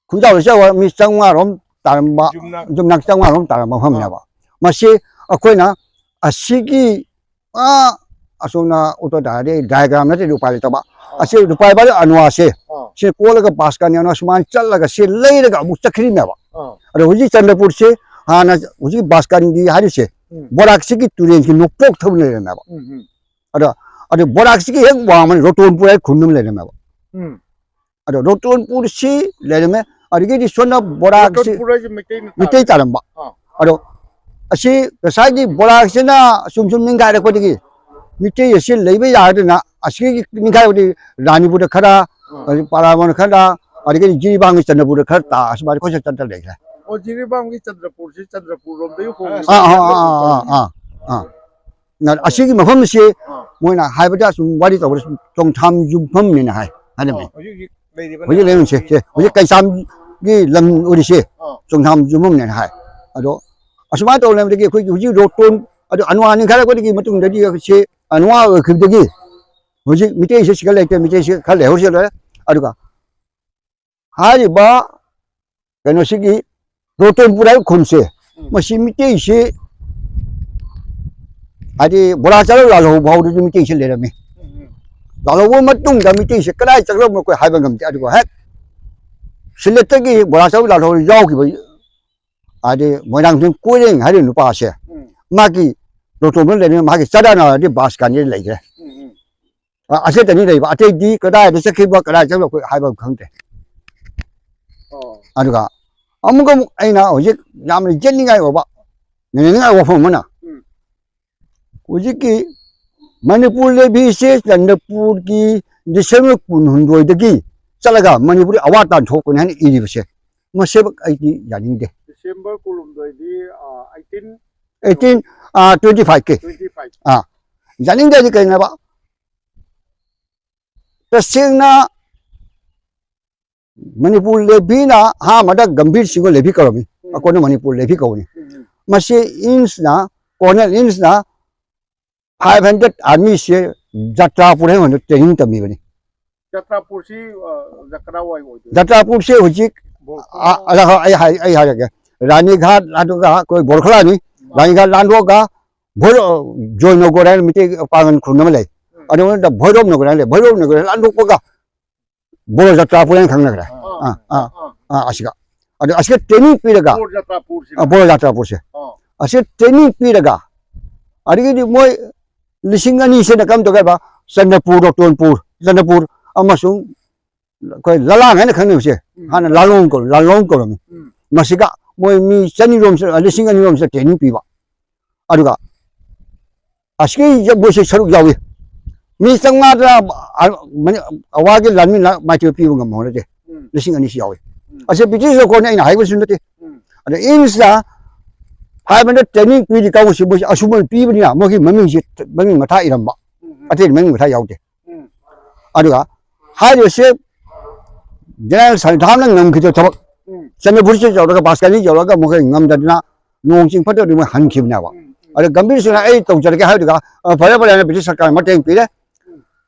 ꯈꯨꯟꯖꯥꯎꯗ ꯆꯥꯎꯕ ꯃꯤ ꯆꯥꯝꯃꯉꯥ ꯔꯣꯝ ꯇꯥꯔꯝꯕ, ꯌꯨꯝꯅꯥꯛ꯫ ꯌꯨꯝꯅꯥꯛ ꯆꯥꯝꯃꯉꯥ ꯔꯣꯝ ꯇꯥꯔꯝꯕ ꯃꯐꯝꯅꯦꯕ꯫ ꯑꯥ꯫ ꯃꯁꯤ ꯑꯩꯈꯣꯏꯅ ꯑꯁꯤꯒꯤ, ꯑꯥ, ꯑꯁꯣꯝꯅ ꯑꯣꯇꯣ ꯇꯥꯔꯗꯤ diagram ꯅꯠꯇ꯭ꯔꯗꯤ ꯎꯄꯥꯏ ꯂꯩꯇꯕ꯫ ꯑꯥ꯫ ꯑꯁꯤ ꯂꯨꯄꯥꯏꯕꯥꯗ ꯑꯅꯨꯋꯥꯁꯦ, ꯑꯥ꯫ ꯁꯤ ꯀꯣꯜꯂꯒ ꯕꯥꯁꯀꯥꯟꯗꯤ ꯑꯅꯨꯋꯥ ꯁꯨꯃꯥꯏꯅ ꯆꯠꯂꯒ ꯁꯤ ꯂꯩꯔꯒ ꯑꯃꯨꯛ ꯆꯠꯈ꯭ꯔꯤꯅꯦꯕ꯫ ꯑꯥ꯫ ꯑꯗꯣ ꯍꯧꯖꯤꯛ ꯆꯟꯗ꯭ꯔꯄꯨꯔꯁꯦ ꯍꯥꯟꯅ ꯍꯧꯖꯤꯛ ꯕꯥꯁꯀꯥꯟꯗꯤ ꯍꯥꯏꯔꯤꯁꯦ, ꯎꯝ꯫ ꯕꯣꯔꯥꯛꯁꯤꯒꯤ ꯇꯨꯔꯦꯜꯒꯤ ꯅꯣꯡꯄꯣꯛ ꯊꯪꯕ ꯂꯩꯔꯝꯃꯦꯕ꯫ ꯎꯝ, ꯎꯝ꯫ ꯑꯗꯣ, ꯑꯗꯣ ꯕꯣꯔꯥꯛꯁꯤꯒꯤ ꯍꯦꯛ ꯋꯥꯡꯃꯅ ꯔꯣꯇꯣꯟꯄꯨꯔ ꯍꯥꯏꯕ ꯈꯨꯟ ꯑꯃ ꯂꯩꯔꯝꯃꯦꯕ꯫ ꯎꯝ꯫ ꯑꯗꯣ ꯔꯣꯇꯣꯟꯄꯨꯔꯁꯤ ꯂꯩꯔꯝꯃꯦ꯫ ꯑꯗꯒꯤꯗꯤ ꯁꯣꯝꯗ ꯕꯣꯔꯥꯛꯁꯤ ꯔꯣꯇꯣꯟꯄꯨꯔ ꯍꯥꯏꯁꯦ ꯃꯩꯇꯩꯅ ꯃꯩꯇꯩ ꯇꯥꯔꯝꯕ꯫ ꯑꯥ꯫ ꯑꯗꯣ ꯑꯁꯤ ꯉꯁꯥꯏꯒꯤ ꯕꯣꯔꯥꯛꯁꯤꯅ ꯁꯨꯝ ꯁꯨꯝ ꯅꯤꯡꯈꯥꯏꯔꯛꯄꯗꯒꯤ ꯃꯩꯇꯩ ꯑꯁꯤ ꯂꯩꯕ ꯌꯥꯗꯅ ꯑꯁꯤꯒꯤ ꯅꯤꯡꯈꯥꯏꯔꯛꯄꯗꯒꯤ ꯔꯥꯅꯤꯄꯨꯔꯗ ꯈꯔ, ꯑꯥ꯫ ꯑꯗꯒꯤ ꯄꯥꯔꯥꯃꯣꯟ ꯈꯔ, ꯑꯗꯒꯤꯗꯤ ꯖꯤꯔꯤꯕꯥꯝꯒꯤ ꯆꯟꯗ꯭ꯔꯄꯨꯔꯗ ꯈꯔ ꯇꯥ, ꯑꯁꯨꯃꯥꯏꯅ ꯑꯩꯈꯣꯏ ꯆꯠꯇꯅ ꯂꯩꯈ꯭ꯔꯦ꯫ ꯑꯣ, ꯖꯤꯔꯤꯕꯥꯝꯒꯤ ꯆꯟꯗ꯭ꯔꯄꯨꯔꯁꯤ ꯆꯟꯗ꯭ꯔꯄꯨꯔ ꯔꯣꯝꯗꯒꯤ ꯍꯣꯡꯉꯦ꯫ ꯑꯥ, ꯑꯥ, ꯑꯥ, ꯑꯥ, ꯑꯥ, ꯑꯥ, ꯑꯥ꯫ ꯅ-, ꯑꯁꯤꯒꯤ ꯃꯐꯝꯁꯤ ꯑꯥ꯫ ꯃꯣꯏꯅ ꯍꯥꯏꯕꯗ ꯁꯨꯝ ꯋꯥꯔꯤ ꯇꯧꯕꯗ ꯁꯨꯝ ꯆꯣꯡꯊꯥꯝ ꯌꯨꯝꯐꯝꯅꯦꯅ ꯍꯥꯏ, ꯍꯥꯏꯔꯝꯃꯤ꯫ ꯑꯥ, ꯍꯧꯖꯤꯛ ꯍꯧꯖꯤꯛ ꯂꯩꯔꯤꯕ ꯍꯧꯖꯤꯛ ꯂꯩꯔꯝꯃꯤꯁꯦ, ꯂꯩꯔꯝꯃꯤꯁꯦ꯫ ꯁꯦ, ꯍꯧꯖꯤꯛ ꯑꯥ꯫ ꯀꯩꯁꯥꯝꯒꯤ ꯂꯝ ꯑꯣꯏꯔꯤꯁꯦ ꯑꯥ꯫ ꯆꯣꯡꯊꯥꯝ ꯌꯨꯝꯐꯝꯅꯦꯅ ꯍꯥꯏ꯫ ꯑꯗꯣ ꯑꯁꯨꯃꯥꯏꯅ ꯇꯧꯕꯗꯒꯤ ꯑꯩꯈꯣꯏꯒꯤ ꯍꯧꯖꯤꯛ ꯔꯣꯇꯣꯟ, ꯑꯗꯨ ꯑꯅꯋꯥ ꯅꯤꯡꯈꯥꯏꯔꯛꯄꯗꯒꯤ ꯃꯇꯨꯡꯗꯗꯤ ꯁꯤ ꯑꯅꯋꯥ ꯑꯣꯏꯈꯤꯕꯗꯒꯤ ꯍꯧꯖꯤꯛ ꯃꯤꯇꯩꯁꯦ ꯁꯤꯒ ꯂꯩꯇꯦ, ꯃꯤꯇꯩꯁꯦ ꯈꯔ ꯂꯩꯍꯧꯔꯤꯁꯦ ꯂꯣꯏꯔꯦ꯫ ꯑꯗꯨꯒ ꯍꯥꯏꯔꯤꯕ ꯀꯩꯅꯣꯁꯤꯒꯤ ꯔꯣꯇꯣꯟꯄꯨꯔ ꯍꯥꯏꯕ ꯈꯨꯟꯁꯦ, ꯎꯝ꯫ ꯃꯁꯤ ꯃꯤꯇꯩꯁꯤ ꯍꯥꯏꯗꯤ ꯕꯣꯔꯥ ꯆꯥꯔꯨ ꯂꯥꯜꯍꯧ ꯐꯥꯎꯗꯁꯨ ꯃꯤꯇꯩꯁꯤ ꯂꯩꯔꯝꯃꯤ꯫ ꯎꯝ, ꯎꯝ꯫ ꯂꯥꯜꯍꯧꯕ ꯃꯇꯨꯡꯗ ꯃꯤꯇꯩꯁꯤ ꯀꯗꯥꯏ ꯆꯠꯈ꯭ꯔꯕꯅꯣ ꯑꯩꯈꯣꯏ ꯍꯥꯏꯕ ꯉꯝꯗꯦ꯫ ꯑꯗꯨꯒ ꯍꯦꯛ ꯁꯤꯂꯦꯠꯇꯒꯤ ꯕꯣꯔꯥ ꯆꯥꯔꯨ ꯂꯥꯜꯍꯧ ꯌꯥꯎꯈꯤꯕ ꯍꯥꯏꯗꯤ ꯃꯣꯏꯔꯥꯡꯊꯦꯝ ꯀꯣꯏꯔꯦꯡ ꯍꯥꯏꯔꯤꯕ ꯅꯨꯄꯥ ꯑꯁꯦ ꯎꯝ꯫ ꯃꯥꯒꯤ ꯔꯣꯇꯣꯟꯗ ꯂꯩꯔꯝꯃꯤ, ꯃꯥꯒꯤ ꯆꯥꯗꯥ ꯅꯥꯗꯥꯗꯤ ꯕꯥꯁ ꯀꯥꯟꯗ ꯂꯩꯈ꯭ꯔꯦ꯫ ꯎꯝ, ꯎꯝ꯫ ꯑ-, ꯑꯁꯤꯗꯅꯤ ꯂꯩꯕ, ꯑꯇꯩꯗꯤ ꯀꯗꯥꯏꯗ ꯆꯠꯈꯤꯕ, ꯀꯗꯥꯏ ꯆꯠꯈꯤꯕ ꯑꯩꯈꯣꯏ ꯍꯥꯏꯕ ꯈꯪꯗꯦ꯫ ꯑꯣ꯫ ꯑꯗꯨꯒ ꯑꯃꯨꯛ ꯑꯃꯨꯛ ꯑꯩꯅ ꯍꯧꯖꯤꯛ ꯌꯥꯝꯅ ꯌꯦꯠꯅꯤꯡꯉꯥꯏ ꯑꯣꯏꯕ, ꯅꯩꯅꯅꯤꯡꯉꯥꯏ ꯑꯣꯏꯕ ꯋꯥꯐꯝ ꯑꯃꯅ, ꯎꯝ꯫ ꯍꯧꯖꯤꯛꯀꯤ ꯃꯅꯤꯄꯨꯔ ꯂꯦꯚꯤꯁꯦ ꯆꯟꯗ꯭ꯔꯄꯨꯔꯒꯤ ꯗꯤꯁꯦꯝꯕꯔ ꯀꯨꯟꯍꯨꯝꯗꯣꯏꯗꯒꯤ ꯆꯠꯂꯒ ꯃꯅꯤꯄꯨꯔꯒꯤ ꯑꯋꯥ ꯇꯥꯟꯊꯣꯛꯄꯅꯤ ꯍꯥꯏꯅ ꯏꯔꯤꯕꯁꯦ, ꯃꯁꯦ ꯑꯩꯗꯤ ꯌꯥꯅꯤꯡꯗꯦ꯫ ꯗꯤꯁꯦꯝꯕꯔ ꯀꯨꯟꯍꯨꯝꯗꯣꯏꯗꯤ, ꯑ, ꯑꯩꯠꯇꯤꯟ? ꯑꯩꯠꯇꯤꯟ, ꯑ, ꯇ꯭ꯋꯦꯟꯇꯤ ꯐꯥꯏꯚꯀꯤ꯫ Twenty five. ꯑ, ꯌꯥꯅꯤꯡꯗꯦ ꯍꯥꯏꯗꯤ ꯀꯩꯅꯣꯕ? ꯇꯁꯦꯡꯅ ꯃꯅꯤꯄꯨꯔ ꯂꯦꯚꯤꯅ ꯑꯍꯥꯟꯕꯗ ꯒꯝꯚꯤꯔ ꯁꯤꯡꯍ ꯂꯦꯚꯤ ꯀꯧꯔꯝꯃꯤ꯫ ꯎꯝ꯫ ꯑꯀꯣꯟꯕ ꯃꯅꯤꯄꯨꯔ ꯂꯦꯚꯤ ꯀꯧꯕꯅꯤ꯫ ꯎꯝ, ꯎꯝ꯫ ꯃꯁꯤ ꯏꯟꯁꯅ, ꯀꯣꯔꯅꯦꯜ ꯏꯟꯁꯅ five hundred armyꯁꯦ ꯖꯇ꯭ꯔꯥꯄꯨꯔ ꯍꯥꯏꯕ ꯃꯐꯝꯗ training ꯇꯝꯕꯤꯕꯅꯤ꯫ ꯖꯇ꯭ꯔꯥꯄꯨꯔꯁꯤ, ꯑ, ꯀꯗꯥꯏꯋꯥꯏ ꯑꯣꯏꯗꯣꯏꯅꯣ? ꯖꯇ꯭ꯔꯥꯄꯨꯔꯁꯦ ꯍꯧꯖꯤꯛ ꯕꯣ-, ꯑ, ꯑ, ꯑ, ꯑꯩ ꯍꯥꯏ-, ꯑꯩ ꯍꯥꯏꯔꯒꯦ꯫ ꯔꯥꯅꯤꯘꯥꯠ, ꯑꯗꯨꯒ ꯑꯩꯈꯣꯏ ꯕꯣꯔꯈꯂꯥꯅꯤ꯫ ꯎꯝ꯫ ꯔꯥꯅꯤꯘꯥꯠ ꯂꯥꯟꯗꯣꯛꯑꯒ ꯚꯣꯏꯔꯣ-, ꯖꯣꯏꯅꯒꯣꯔ ꯍꯥꯏꯅ ꯃꯩꯇꯩ ꯄꯥꯡꯒꯟ ꯈꯨꯟ ꯑꯃ ꯂꯩ꯫ ꯎꯝ꯫ ꯑꯗꯨꯗ ꯚꯣꯏꯔꯣꯞꯅꯒꯣꯔ ꯍꯥꯏꯅ ꯂꯩ꯫ ꯚꯣꯏꯔꯣꯞꯅꯒꯣꯔ ꯂꯥꯟꯗꯣꯛꯄꯒ ꯕꯣꯔꯣ ꯖꯇ꯭ꯔꯥꯄꯨꯔ ꯍꯥꯏꯅ ꯈꯪꯅꯈ꯭ꯔꯦ꯫ ꯑꯥ, ꯑꯥ, ꯑꯥ, ꯑꯥ꯫ ꯑꯥ, ꯑꯁꯤꯒ꯫ ꯑꯗꯨ ꯑꯁꯤꯒ training ꯄꯤꯔꯒ, ꯕꯣꯔ ꯖꯇ꯭ꯔꯥꯄꯨꯔꯁꯤꯅ? ꯑꯥ, ꯕꯣꯔꯣ ꯖꯇ꯭ꯔꯥꯄꯨꯔꯁꯦ꯫ ꯑꯥ꯫ ꯑꯁꯤ ꯇ꯭ꯔꯦꯅꯤꯡ ꯄꯤꯔꯒ, ꯑꯗꯒꯤꯗꯤ ꯃꯣꯏ ꯂꯤꯁꯤꯡ ꯑꯅꯤꯁꯤꯅ ꯀꯔꯝ ꯇꯧꯒꯦ ꯍꯥꯏꯕ? ꯆꯟꯗ꯭ꯔꯄꯨꯔ, ꯔꯣꯇꯣꯟꯄꯨꯔ, ꯆꯟꯗ꯭ꯔꯄꯨꯔ ꯑꯃꯁꯨꯡ ꯑꯩꯈꯣꯏ ꯂꯂꯥꯡ ꯍꯥꯏꯅ ꯈꯪꯅꯕꯁꯦ, ꯎꯝ꯫ ꯍꯥꯟꯅ ꯂꯥꯂꯣꯡ ꯀꯧꯔ-, ꯂꯥꯂꯣꯡ ꯀꯧꯔꯝꯃꯤ꯫ ꯎꯝ꯫ ꯃꯁꯤꯒ ꯃꯣꯏ ꯃꯤ ꯆꯅꯤ ꯔꯣꯝ, ꯂꯤꯁꯤꯡ ꯑꯅꯤ ꯔꯣꯝꯁꯦ ꯇ꯭ꯔꯦꯅꯤꯡ ꯄꯤꯕ꯫ ꯑꯗꯨꯒ ꯑꯁꯤꯒꯤ ꯃꯣꯏꯁꯦ ꯁꯔꯨꯛ ꯌꯥꯎꯏ꯫ ꯃꯤ ꯆꯥꯝꯃꯉꯥꯗ ꯑ-, ꯃꯅꯤ-, ꯑꯋꯥꯒꯤ ꯂꯥꯟꯃꯤꯅ ꯃꯥꯏꯊꯤꯕ ꯄꯤꯕ ꯉꯝꯍꯧꯅꯗꯦ꯫ ꯎꯝ꯫ ꯂꯤꯁꯤꯡ ꯑꯅꯤꯁꯤ ꯌꯥꯎꯏ꯫ ꯎꯝ꯫ ꯑꯁꯤ ꯕ꯭ꯔꯤꯇꯤꯁ ꯔꯦꯀꯣꯔꯠꯅꯤ, ꯑꯩꯅ ꯍꯥꯏꯕꯁꯨ ꯅꯠꯇꯦ꯫ ꯎꯝ꯫ ꯑꯗ ꯏꯪꯂꯤꯁꯇ five hundred training ꯄꯤꯔꯤ ꯀꯥꯡꯕꯨꯁꯤ ꯃꯣꯏꯁꯤ ꯑꯁꯨꯝꯕ ꯄꯤꯕꯅꯤꯅ ꯃꯣꯏꯒꯤ ꯃꯃꯤꯡꯁꯤ, ꯃꯃꯤꯡ ꯃꯊꯥ ꯏꯔꯝꯕ꯫ ꯎꯝ꯫ ꯑꯇꯩ ꯃꯃꯤꯡ ꯃꯊꯥ ꯌꯥꯎꯗꯦ꯫ ꯎꯝ꯫ ꯑꯗꯨꯒ ꯍꯥꯏꯔꯤꯕꯁꯦ ꯖꯦꯅꯔꯦꯜ ꯁꯟꯊꯥꯝꯅ ꯉꯝꯈꯤꯗꯕ ꯊꯕꯛ꯫ ꯎꯝ꯫ ꯆꯟꯗ꯭ꯔꯄꯨꯔꯁꯤ ꯌꯧꯔꯒ ꯕꯥꯁꯀꯥꯅꯤ ꯌꯧꯔꯒ ꯃꯈꯣꯏ ꯉꯝꯗꯗꯅ ꯅꯣꯡ ꯆꯤꯡ ꯐꯠꯇꯕꯗꯤ ꯃꯣꯏ ꯍꯟꯈꯤꯕꯅꯦꯕ꯫ ꯎꯝ, ꯎꯝ꯫ ꯑꯗ ꯒꯝꯚꯤꯔ ꯁꯤꯡꯅ ꯑꯩ ꯇꯧꯖꯔꯒꯦ ꯍꯥꯏꯗꯨꯒ, "ꯑ, ꯐꯔꯦ, ꯐꯔꯦ" ꯍꯥꯏꯅ ꯕ꯭ꯔꯤꯇꯤꯁ ꯁꯔꯀꯥꯔꯅ ꯃꯇꯦꯡ ꯄꯤꯔꯦ꯫ ꯎꯝ꯫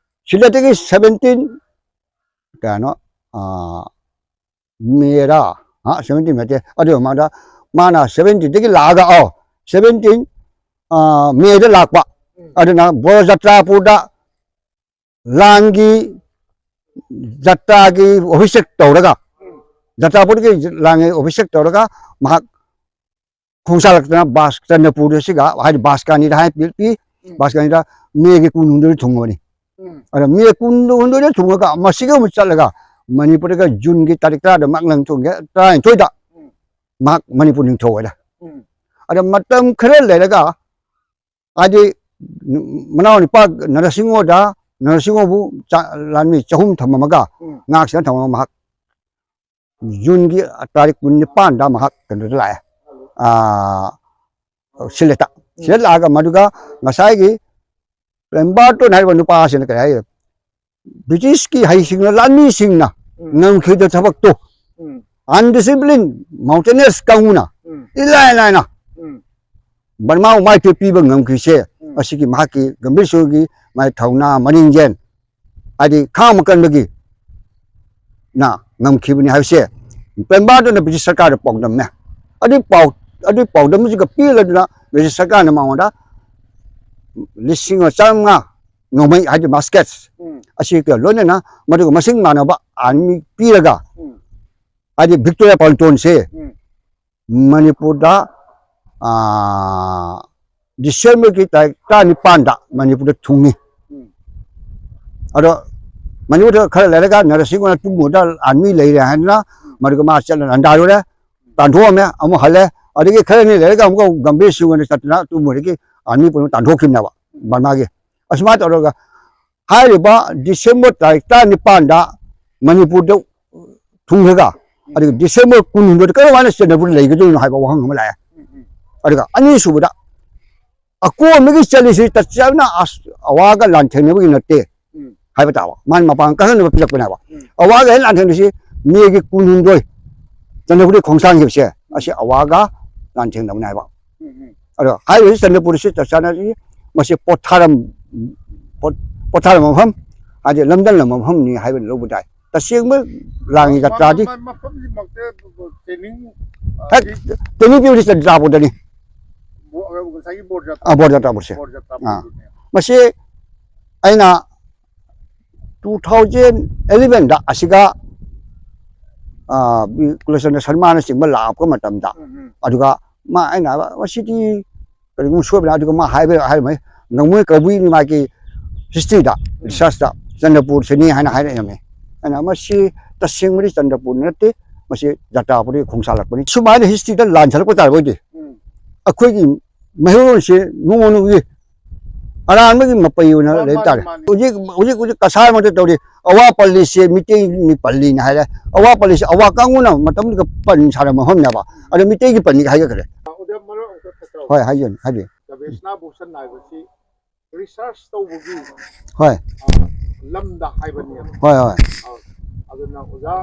ꯁꯤꯂꯦꯠꯇꯒꯤ seventeen, ꯀꯌꯥꯅꯣ, ꯑ, ꯃꯦꯔꯥ, ꯑ, seventeen ꯅꯠꯇꯦ, ꯑꯗꯨ ꯃꯃꯥꯡꯗ ꯃꯥꯅ seventeenꯗꯒꯤ ꯂꯥꯛꯑꯒ, ꯑꯧ, seventeen, ꯑ, ꯃꯦꯗ ꯂꯥꯛꯄ꯫ ꯎꯝ꯫ ꯑꯗꯨꯅ ꯕꯣꯔ ꯖꯇ꯭ꯔꯥꯄꯨꯔꯗ ꯂꯥꯟꯒꯤ ꯖꯇ꯭ꯔꯥꯒꯤ ꯑꯣꯐꯤꯁꯥꯔ ꯇꯧꯔꯒ, ꯖꯇ꯭ꯔꯥꯄꯨꯔꯒꯤ ꯂꯥꯟꯒꯤ ꯑꯣꯐꯤꯁꯥꯔ ꯇꯧꯔꯒ ꯃꯍꯥꯛ ꯈꯣꯡꯁꯥꯜꯂꯛꯇꯅ ꯕꯥꯁ ꯆꯟꯗ꯭ꯔꯄꯨꯔꯗ ꯁꯤꯒ, ꯍꯥꯏꯗꯤ ꯕꯥꯁꯀꯥꯅꯤꯗ ꯍꯥꯏ ꯄꯤ-, ꯄꯤ-, ꯎꯝ꯫ ꯕꯥꯁꯀꯥꯅꯤꯗ ꯃꯦꯒꯤ ꯀꯨꯟꯍꯨꯝꯗꯣꯏ ꯊꯨꯡꯕꯅꯤ꯫ ꯎꯝ꯫ ꯑꯗ ꯃꯦ ꯀꯨꯟꯍꯨꯝꯗꯣꯏꯗ ꯊꯨꯡꯉꯒ ꯃꯁꯤꯒ ꯑꯃꯨꯛ ꯆꯠꯂꯒ ꯃꯅꯤꯄꯨꯔꯗꯒ ꯖꯨꯟꯒꯤ ꯇꯥꯔꯤꯛ ꯇꯔꯥꯗ ꯃꯥꯛ ꯂꯪ ꯊꯣꯡꯒꯦ, ꯇꯔꯥꯅꯤꯊꯣꯏꯗ ꯎꯝ꯫ ꯃꯍꯥꯛ ꯃꯅꯤꯄꯨꯔ ꯅꯤꯡꯊꯧ ꯑꯣꯏꯔꯦ꯫ ꯎꯝ꯫ ꯑꯗ ꯃꯇꯝ ꯈꯔ ꯂꯩꯔꯒ ꯍꯥꯏꯗꯤ, ꯃꯅꯥꯎ ꯅꯨꯄꯥ ꯅꯔꯁꯤꯡꯍꯣꯗ, ꯅꯔꯁꯤꯡꯍꯣꯕꯨ ꯆꯥ-, ꯂꯥꯟꯃꯤ ꯆꯍꯨꯝ ꯊꯝꯃꯝꯃꯒ, ꯎꯝ꯫ ꯉꯥꯛ ꯁꯦꯟꯅ ꯊꯝꯃꯒ ꯃꯍꯥꯛ ꯖꯨꯟꯒꯤ ꯇꯥꯔꯤꯛ ꯀꯨꯟꯅꯤꯄꯥꯟꯗ ꯃꯍꯥꯛ ꯀꯩꯅꯣꯗ ꯂꯥꯛꯑꯦ, ꯑꯥ, ꯁꯤꯂꯦꯠꯇ꯫ ꯎꯝ꯫ ꯁꯤꯂꯦꯠ ꯂꯥꯛꯑꯒ ꯃꯗꯨꯒ ꯉꯁꯥꯏꯒꯤ ꯄꯦꯝꯕꯥꯔꯇꯣꯟ ꯍꯥꯏꯔꯤꯕ ꯅꯨꯄꯥ ꯑꯁꯤꯅ ꯀꯔꯤ ꯍꯥꯏ? ꯕ꯭ꯔꯤꯇꯤꯁꯀꯤ ꯍꯩꯁꯤꯡꯅ, ꯂꯥꯟꯃꯤꯁꯤꯡꯅ ꯎꯝ꯫ ꯉꯝꯈꯤꯗ ꯊꯕꯛꯇꯣ ꯎꯝ꯫ Undisciplined mountainous ꯀꯥꯡꯕꯨꯅ ꯎꯝ꯫ ꯏꯂꯥꯏ ꯂꯥꯏꯅ ꯎꯝ꯫ ꯕꯔꯃꯥꯕꯨ ꯃꯥꯏꯊꯤꯕ ꯄꯤꯕ ꯉꯝꯈꯤꯁꯦ ꯎꯝ꯫ ꯑꯁꯤꯒꯤ ꯃꯍꯥꯛꯀꯤ ꯒꯝꯚꯤꯔ ꯁꯤꯡꯍꯒꯤ ꯃꯥꯒꯤ ꯊꯧꯅꯥ, ꯃꯅꯤꯡꯖꯦꯟ, ꯍꯥꯏꯗꯤ ꯈꯥꯡꯕ ꯀꯟꯕꯒꯤ ꯅ ꯉꯝꯈꯤꯕꯅꯤ ꯍꯥꯏꯕꯁꯦ ꯄꯦꯝꯕꯥꯔꯇꯣꯟꯅ ꯕ꯭ꯔꯤꯇꯤꯁ ꯁꯔꯀꯥꯔꯗ ꯄꯥꯎꯗꯝꯃꯦ꯫ ꯑꯗꯨꯒꯤ ꯄꯥꯎ-, ꯑꯗꯨꯒꯤ ꯄꯥꯎꯗꯝꯁꯤꯒ ꯄꯤꯔꯗꯨꯅ ꯕ꯭ꯔꯤꯇꯤꯁ ꯁꯔꯀꯥꯔꯅ ꯃꯉꯣꯟꯗ ꯂꯤꯁꯤꯡ ꯑꯃ ꯆꯥꯝꯃꯉꯥ ꯅꯣꯡꯃꯩ, ꯍꯥꯏꯗꯤ musket ꯎꯝ꯫ ꯑꯁꯤꯒ ꯂꯣꯏꯅꯅ ꯃꯗꯨꯒ ꯃꯁꯤꯡ ꯃꯥꯟꯅꯕ ꯑꯥꯔꯃꯤ ꯄꯤꯔꯒ, ꯎꯝ꯫ ꯍꯥꯏꯗꯤ ꯕꯤꯛꯇꯣꯔꯤꯌꯥ ꯄ꯭ꯂꯥꯟꯇꯣꯟꯁꯦ ꯎꯝ꯫ ꯃꯅꯤꯄꯨꯔꯗ ꯑꯥ, ꯗꯤꯁꯦꯝꯕꯔꯒꯤ ꯇꯥꯔꯤꯛ ꯇꯔꯥꯅꯤꯄꯥꯟꯗ ꯃꯅꯤꯄꯨꯔꯗ ꯊꯨꯡꯉꯤ꯫ ꯎꯝ꯫ ꯑꯗꯣ ꯃꯅꯤꯄꯨꯔꯗ ꯈꯔ ꯂꯩꯔꯒ ꯅꯔꯁꯤꯡ ꯑꯣꯏꯅ ꯇꯨꯝꯃꯨꯗ ꯑꯥꯔꯃꯤ ꯂꯩꯔꯦ ꯍꯥꯏꯗꯅ ꯃꯗꯨꯒ ꯃꯥ ꯆꯠꯂ ꯂꯟꯗꯥꯔꯨꯔꯦ, ꯇꯥꯟꯊꯣꯛꯑꯝꯃꯦ, ꯑꯃꯨꯛ ꯍꯜꯂꯦ꯫ ꯑꯗꯒꯤ ꯈꯔꯅꯤ ꯂꯩꯔꯒ ꯑꯃꯨꯛꯀ ꯒꯝꯚꯤꯔ ꯁꯤꯡ ꯑꯣꯏꯅ ꯆꯠꯇꯅ ꯇꯨꯝꯃꯨꯗꯒꯤ ꯑꯥꯔꯃꯤ ꯄꯨꯟꯅ ꯇꯥꯟꯊꯣꯛꯈꯤꯕꯅꯦꯕ ꯕꯔꯃꯥꯒꯤ꯫ ꯑꯁꯨꯃꯥꯏꯅ ꯇꯧꯔꯒ ꯍꯥꯏꯔꯤꯕ ꯗꯤꯁꯦꯝꯕꯔ ꯇꯥꯔꯤꯛ ꯇꯔꯥꯅꯤꯄꯥꯟꯗ ꯃꯅꯤꯄꯨꯔꯗ ꯊꯨꯡꯈ꯭ꯔꯒ, ꯑꯗꯨꯒ ꯗꯤꯁꯦꯝꯕꯔ ꯀꯨꯟꯍꯨꯝꯗꯣꯏꯗ ꯀꯔꯝꯍꯥꯏꯅ ꯆꯟꯗ꯭ꯔꯄꯨꯔꯗ ꯂꯩꯒꯗꯣꯏꯅꯣ ꯍꯥꯏꯕ ꯋꯥꯍꯪ ꯑꯃ ꯂꯥꯛꯑꯦ꯫ ꯎꯝ, ꯎꯝ꯫ ꯑꯗꯨꯒ ꯑꯅꯤꯁꯨꯕꯗ ꯑꯀꯣꯟꯕꯒꯤ ꯆꯠꯂꯤꯁꯤ ꯇꯁꯦꯡꯅ ꯑꯁ-, ꯑꯋꯥꯒ ꯂꯥꯟꯊꯦꯡꯅꯕꯒꯤ ꯅꯠꯇꯦ ꯎꯝ꯫ ꯍꯥꯏꯕ ꯇꯥꯕ, ꯃꯥꯅ ꯃꯄꯥꯟ ꯀꯛꯍꯟꯅꯕ ꯄꯤꯔꯛꯄꯅꯦꯕ꯫ ꯎꯝ꯫ ꯑꯋꯥꯒ ꯍꯦꯛ ꯂꯥꯟꯊꯦꯡꯅꯁꯤ ꯃꯦꯒꯤ ꯀꯨꯟꯍꯨꯝꯗꯣꯏ ꯆꯟꯗ꯭ꯔꯄꯨꯔꯗ ꯈꯣꯡꯁꯥꯟꯈꯤꯕꯁꯦ ꯑꯁꯤ ꯑꯋꯥꯒ ꯂꯥꯟꯊꯦꯡꯅꯕꯅꯦ ꯍꯥꯏꯕ꯫ ꯎꯝ, ꯎꯝ꯫ ꯑꯗꯣ ꯍꯥꯏꯔꯤꯕꯁꯤ ꯆꯟꯗ꯭ꯔꯄꯨꯔꯁꯤ ꯆꯞ ꯆꯥꯅ ꯃꯁꯤ ꯄꯣꯊꯥꯔꯝ-, ꯄꯣꯠ-, ꯄꯣꯊꯥꯔꯝꯕ ꯃꯐꯝ, ꯍꯥꯏꯗꯤ ꯂꯝꯗꯝꯂꯝꯕ ꯃꯐꯝꯅꯤ ꯍꯥꯏꯕ ꯂꯧꯕ ꯇꯥꯏ꯫ ꯇꯁꯦꯡꯕ ꯂꯥꯟꯒꯤ ꯃ-, ꯖꯇ꯭ꯔꯥꯗꯤ ꯃ-, ꯃꯐꯝꯁꯤꯃꯛꯇ training, ꯑ, ꯍꯦꯛ ꯁꯤ training ꯄꯤꯕꯗꯤ ꯆꯟꯗ꯭ꯔꯄꯨꯔꯗꯅꯤ꯫ ꯕꯣ-, ꯉꯁꯥꯏꯒꯤ ꯕꯣꯔ ꯖꯇ꯭ꯔꯥ, ꯑ, ꯕꯣꯔ ꯖꯇ꯭ꯔꯥꯄꯨꯔꯁꯦ꯫ ꯕꯣꯔ ꯖꯇ꯭ꯔꯥ ꯑꯥ꯫ ꯄꯨꯔꯗꯨꯅꯦ꯫ ꯃꯁꯤ ꯑꯩꯅ two thousand elevenꯗ ꯑꯁꯤꯒ, ꯑ, ꯕꯤ ꯀꯨꯂꯆꯟꯗ꯭ꯔ ꯁꯔꯃꯅꯆꯤꯡꯕ ꯂꯥꯛꯄ ꯃꯇꯝꯗ, ꯎꯝ, ꯎꯝ꯫ ꯑꯗꯨꯒ ꯃꯥ, ꯑꯩꯅ ꯍꯥꯏꯕ, "ꯃꯁꯤꯗꯤ ꯀꯔꯤꯒꯨꯝꯕ ꯁꯣꯏꯕꯅ", ꯑꯗꯨꯒ ꯃꯥ ꯍꯥꯏꯕ, ꯍꯥꯏꯔꯝꯃꯦ, "ꯅꯣꯡꯃꯩ ꯀꯧꯕꯤꯅꯤ ꯃꯥꯒꯤ historyꯗ, researchꯇ ꯆꯟꯗ꯭ꯔꯄꯨꯔꯁꯤꯅꯤ" ꯍꯥꯏꯅ ꯍꯥꯏꯔꯛꯑꯝꯃꯦ꯫ ꯑꯩꯅ, "ꯃꯁꯤ ꯇꯁꯦꯡꯕꯗꯤ ꯆꯟꯗ꯭ꯔꯄꯨꯔ ꯅꯠꯇꯦ, ꯃꯁꯤ ꯖꯇ꯭ꯔꯥꯄꯨꯔꯗꯒꯤ ꯈꯣꯡꯁꯥꯜꯂꯛꯄꯅꯤ"꯫ ꯁꯨꯃꯥꯏꯅ historyꯗ ꯂꯥꯟꯁꯜꯂꯛꯄ ꯇꯥꯔꯕ ꯑꯣꯏꯗꯤ ꯎꯝ꯫ ꯑꯩꯈꯣꯏꯒꯤ ꯃꯩꯍꯧꯔꯣꯟꯁꯦ ꯅꯣꯡꯃ ꯅꯣꯡꯃꯒꯤ ꯑꯔꯥꯟꯕꯒꯤ ꯃꯄꯩ ꯑꯣꯏꯅ ꯃꯥ-, ꯂꯩꯕ ꯃꯥꯅꯤ, ꯇꯥꯔꯦ꯫ ꯃꯥꯅꯤ꯫ ꯍꯧꯖꯤꯛ, ꯍꯧꯖꯤꯛ, ꯍꯧꯖꯤꯛ ꯀꯁꯥꯔꯃꯛꯇ ꯇꯧꯔꯤ꯫ ꯑꯋꯥ ꯄꯜꯂꯤꯁꯦ ꯃꯤꯇꯩꯒꯤ ꯄꯜꯂꯤꯅꯤ ꯍꯥꯏꯔꯦ꯫ ꯑꯋꯥ ꯄꯜꯂꯤꯁꯦ ꯑꯋꯥ ꯀꯥꯡꯕꯨꯅ ꯃꯇꯝꯗꯨꯗ ꯄꯟ ꯁꯥꯔꯝꯕ ꯃꯐꯝꯅꯦꯕ꯫ ꯑꯗꯣ ꯃꯤꯇꯩꯒꯤ ꯄꯟꯅꯤ ꯍꯥꯏꯖꯈ꯭ꯔꯦ꯫ ꯑꯣꯖꯥ, ꯃꯔꯛ ꯑꯃꯇ ꯊꯠꯆꯧ꯫ ꯍꯣꯏ, ꯍꯥꯏꯕꯤꯌꯨ, ꯍꯥꯏꯕꯤꯌꯨ꯫ ꯒꯕꯦꯁꯅꯥ ꯚꯨꯁꯟ ꯍꯥꯏꯕꯁꯤ research ꯇꯧꯕꯒꯤ, ꯍꯣꯏ꯫ ꯑ, ꯂꯝꯗ ꯍꯥꯏꯕꯅꯦꯕ꯫ ꯍꯣꯏ, ꯍꯣꯏ꯫ ꯑ, ꯑꯗꯨꯅ ꯑꯣꯖꯥ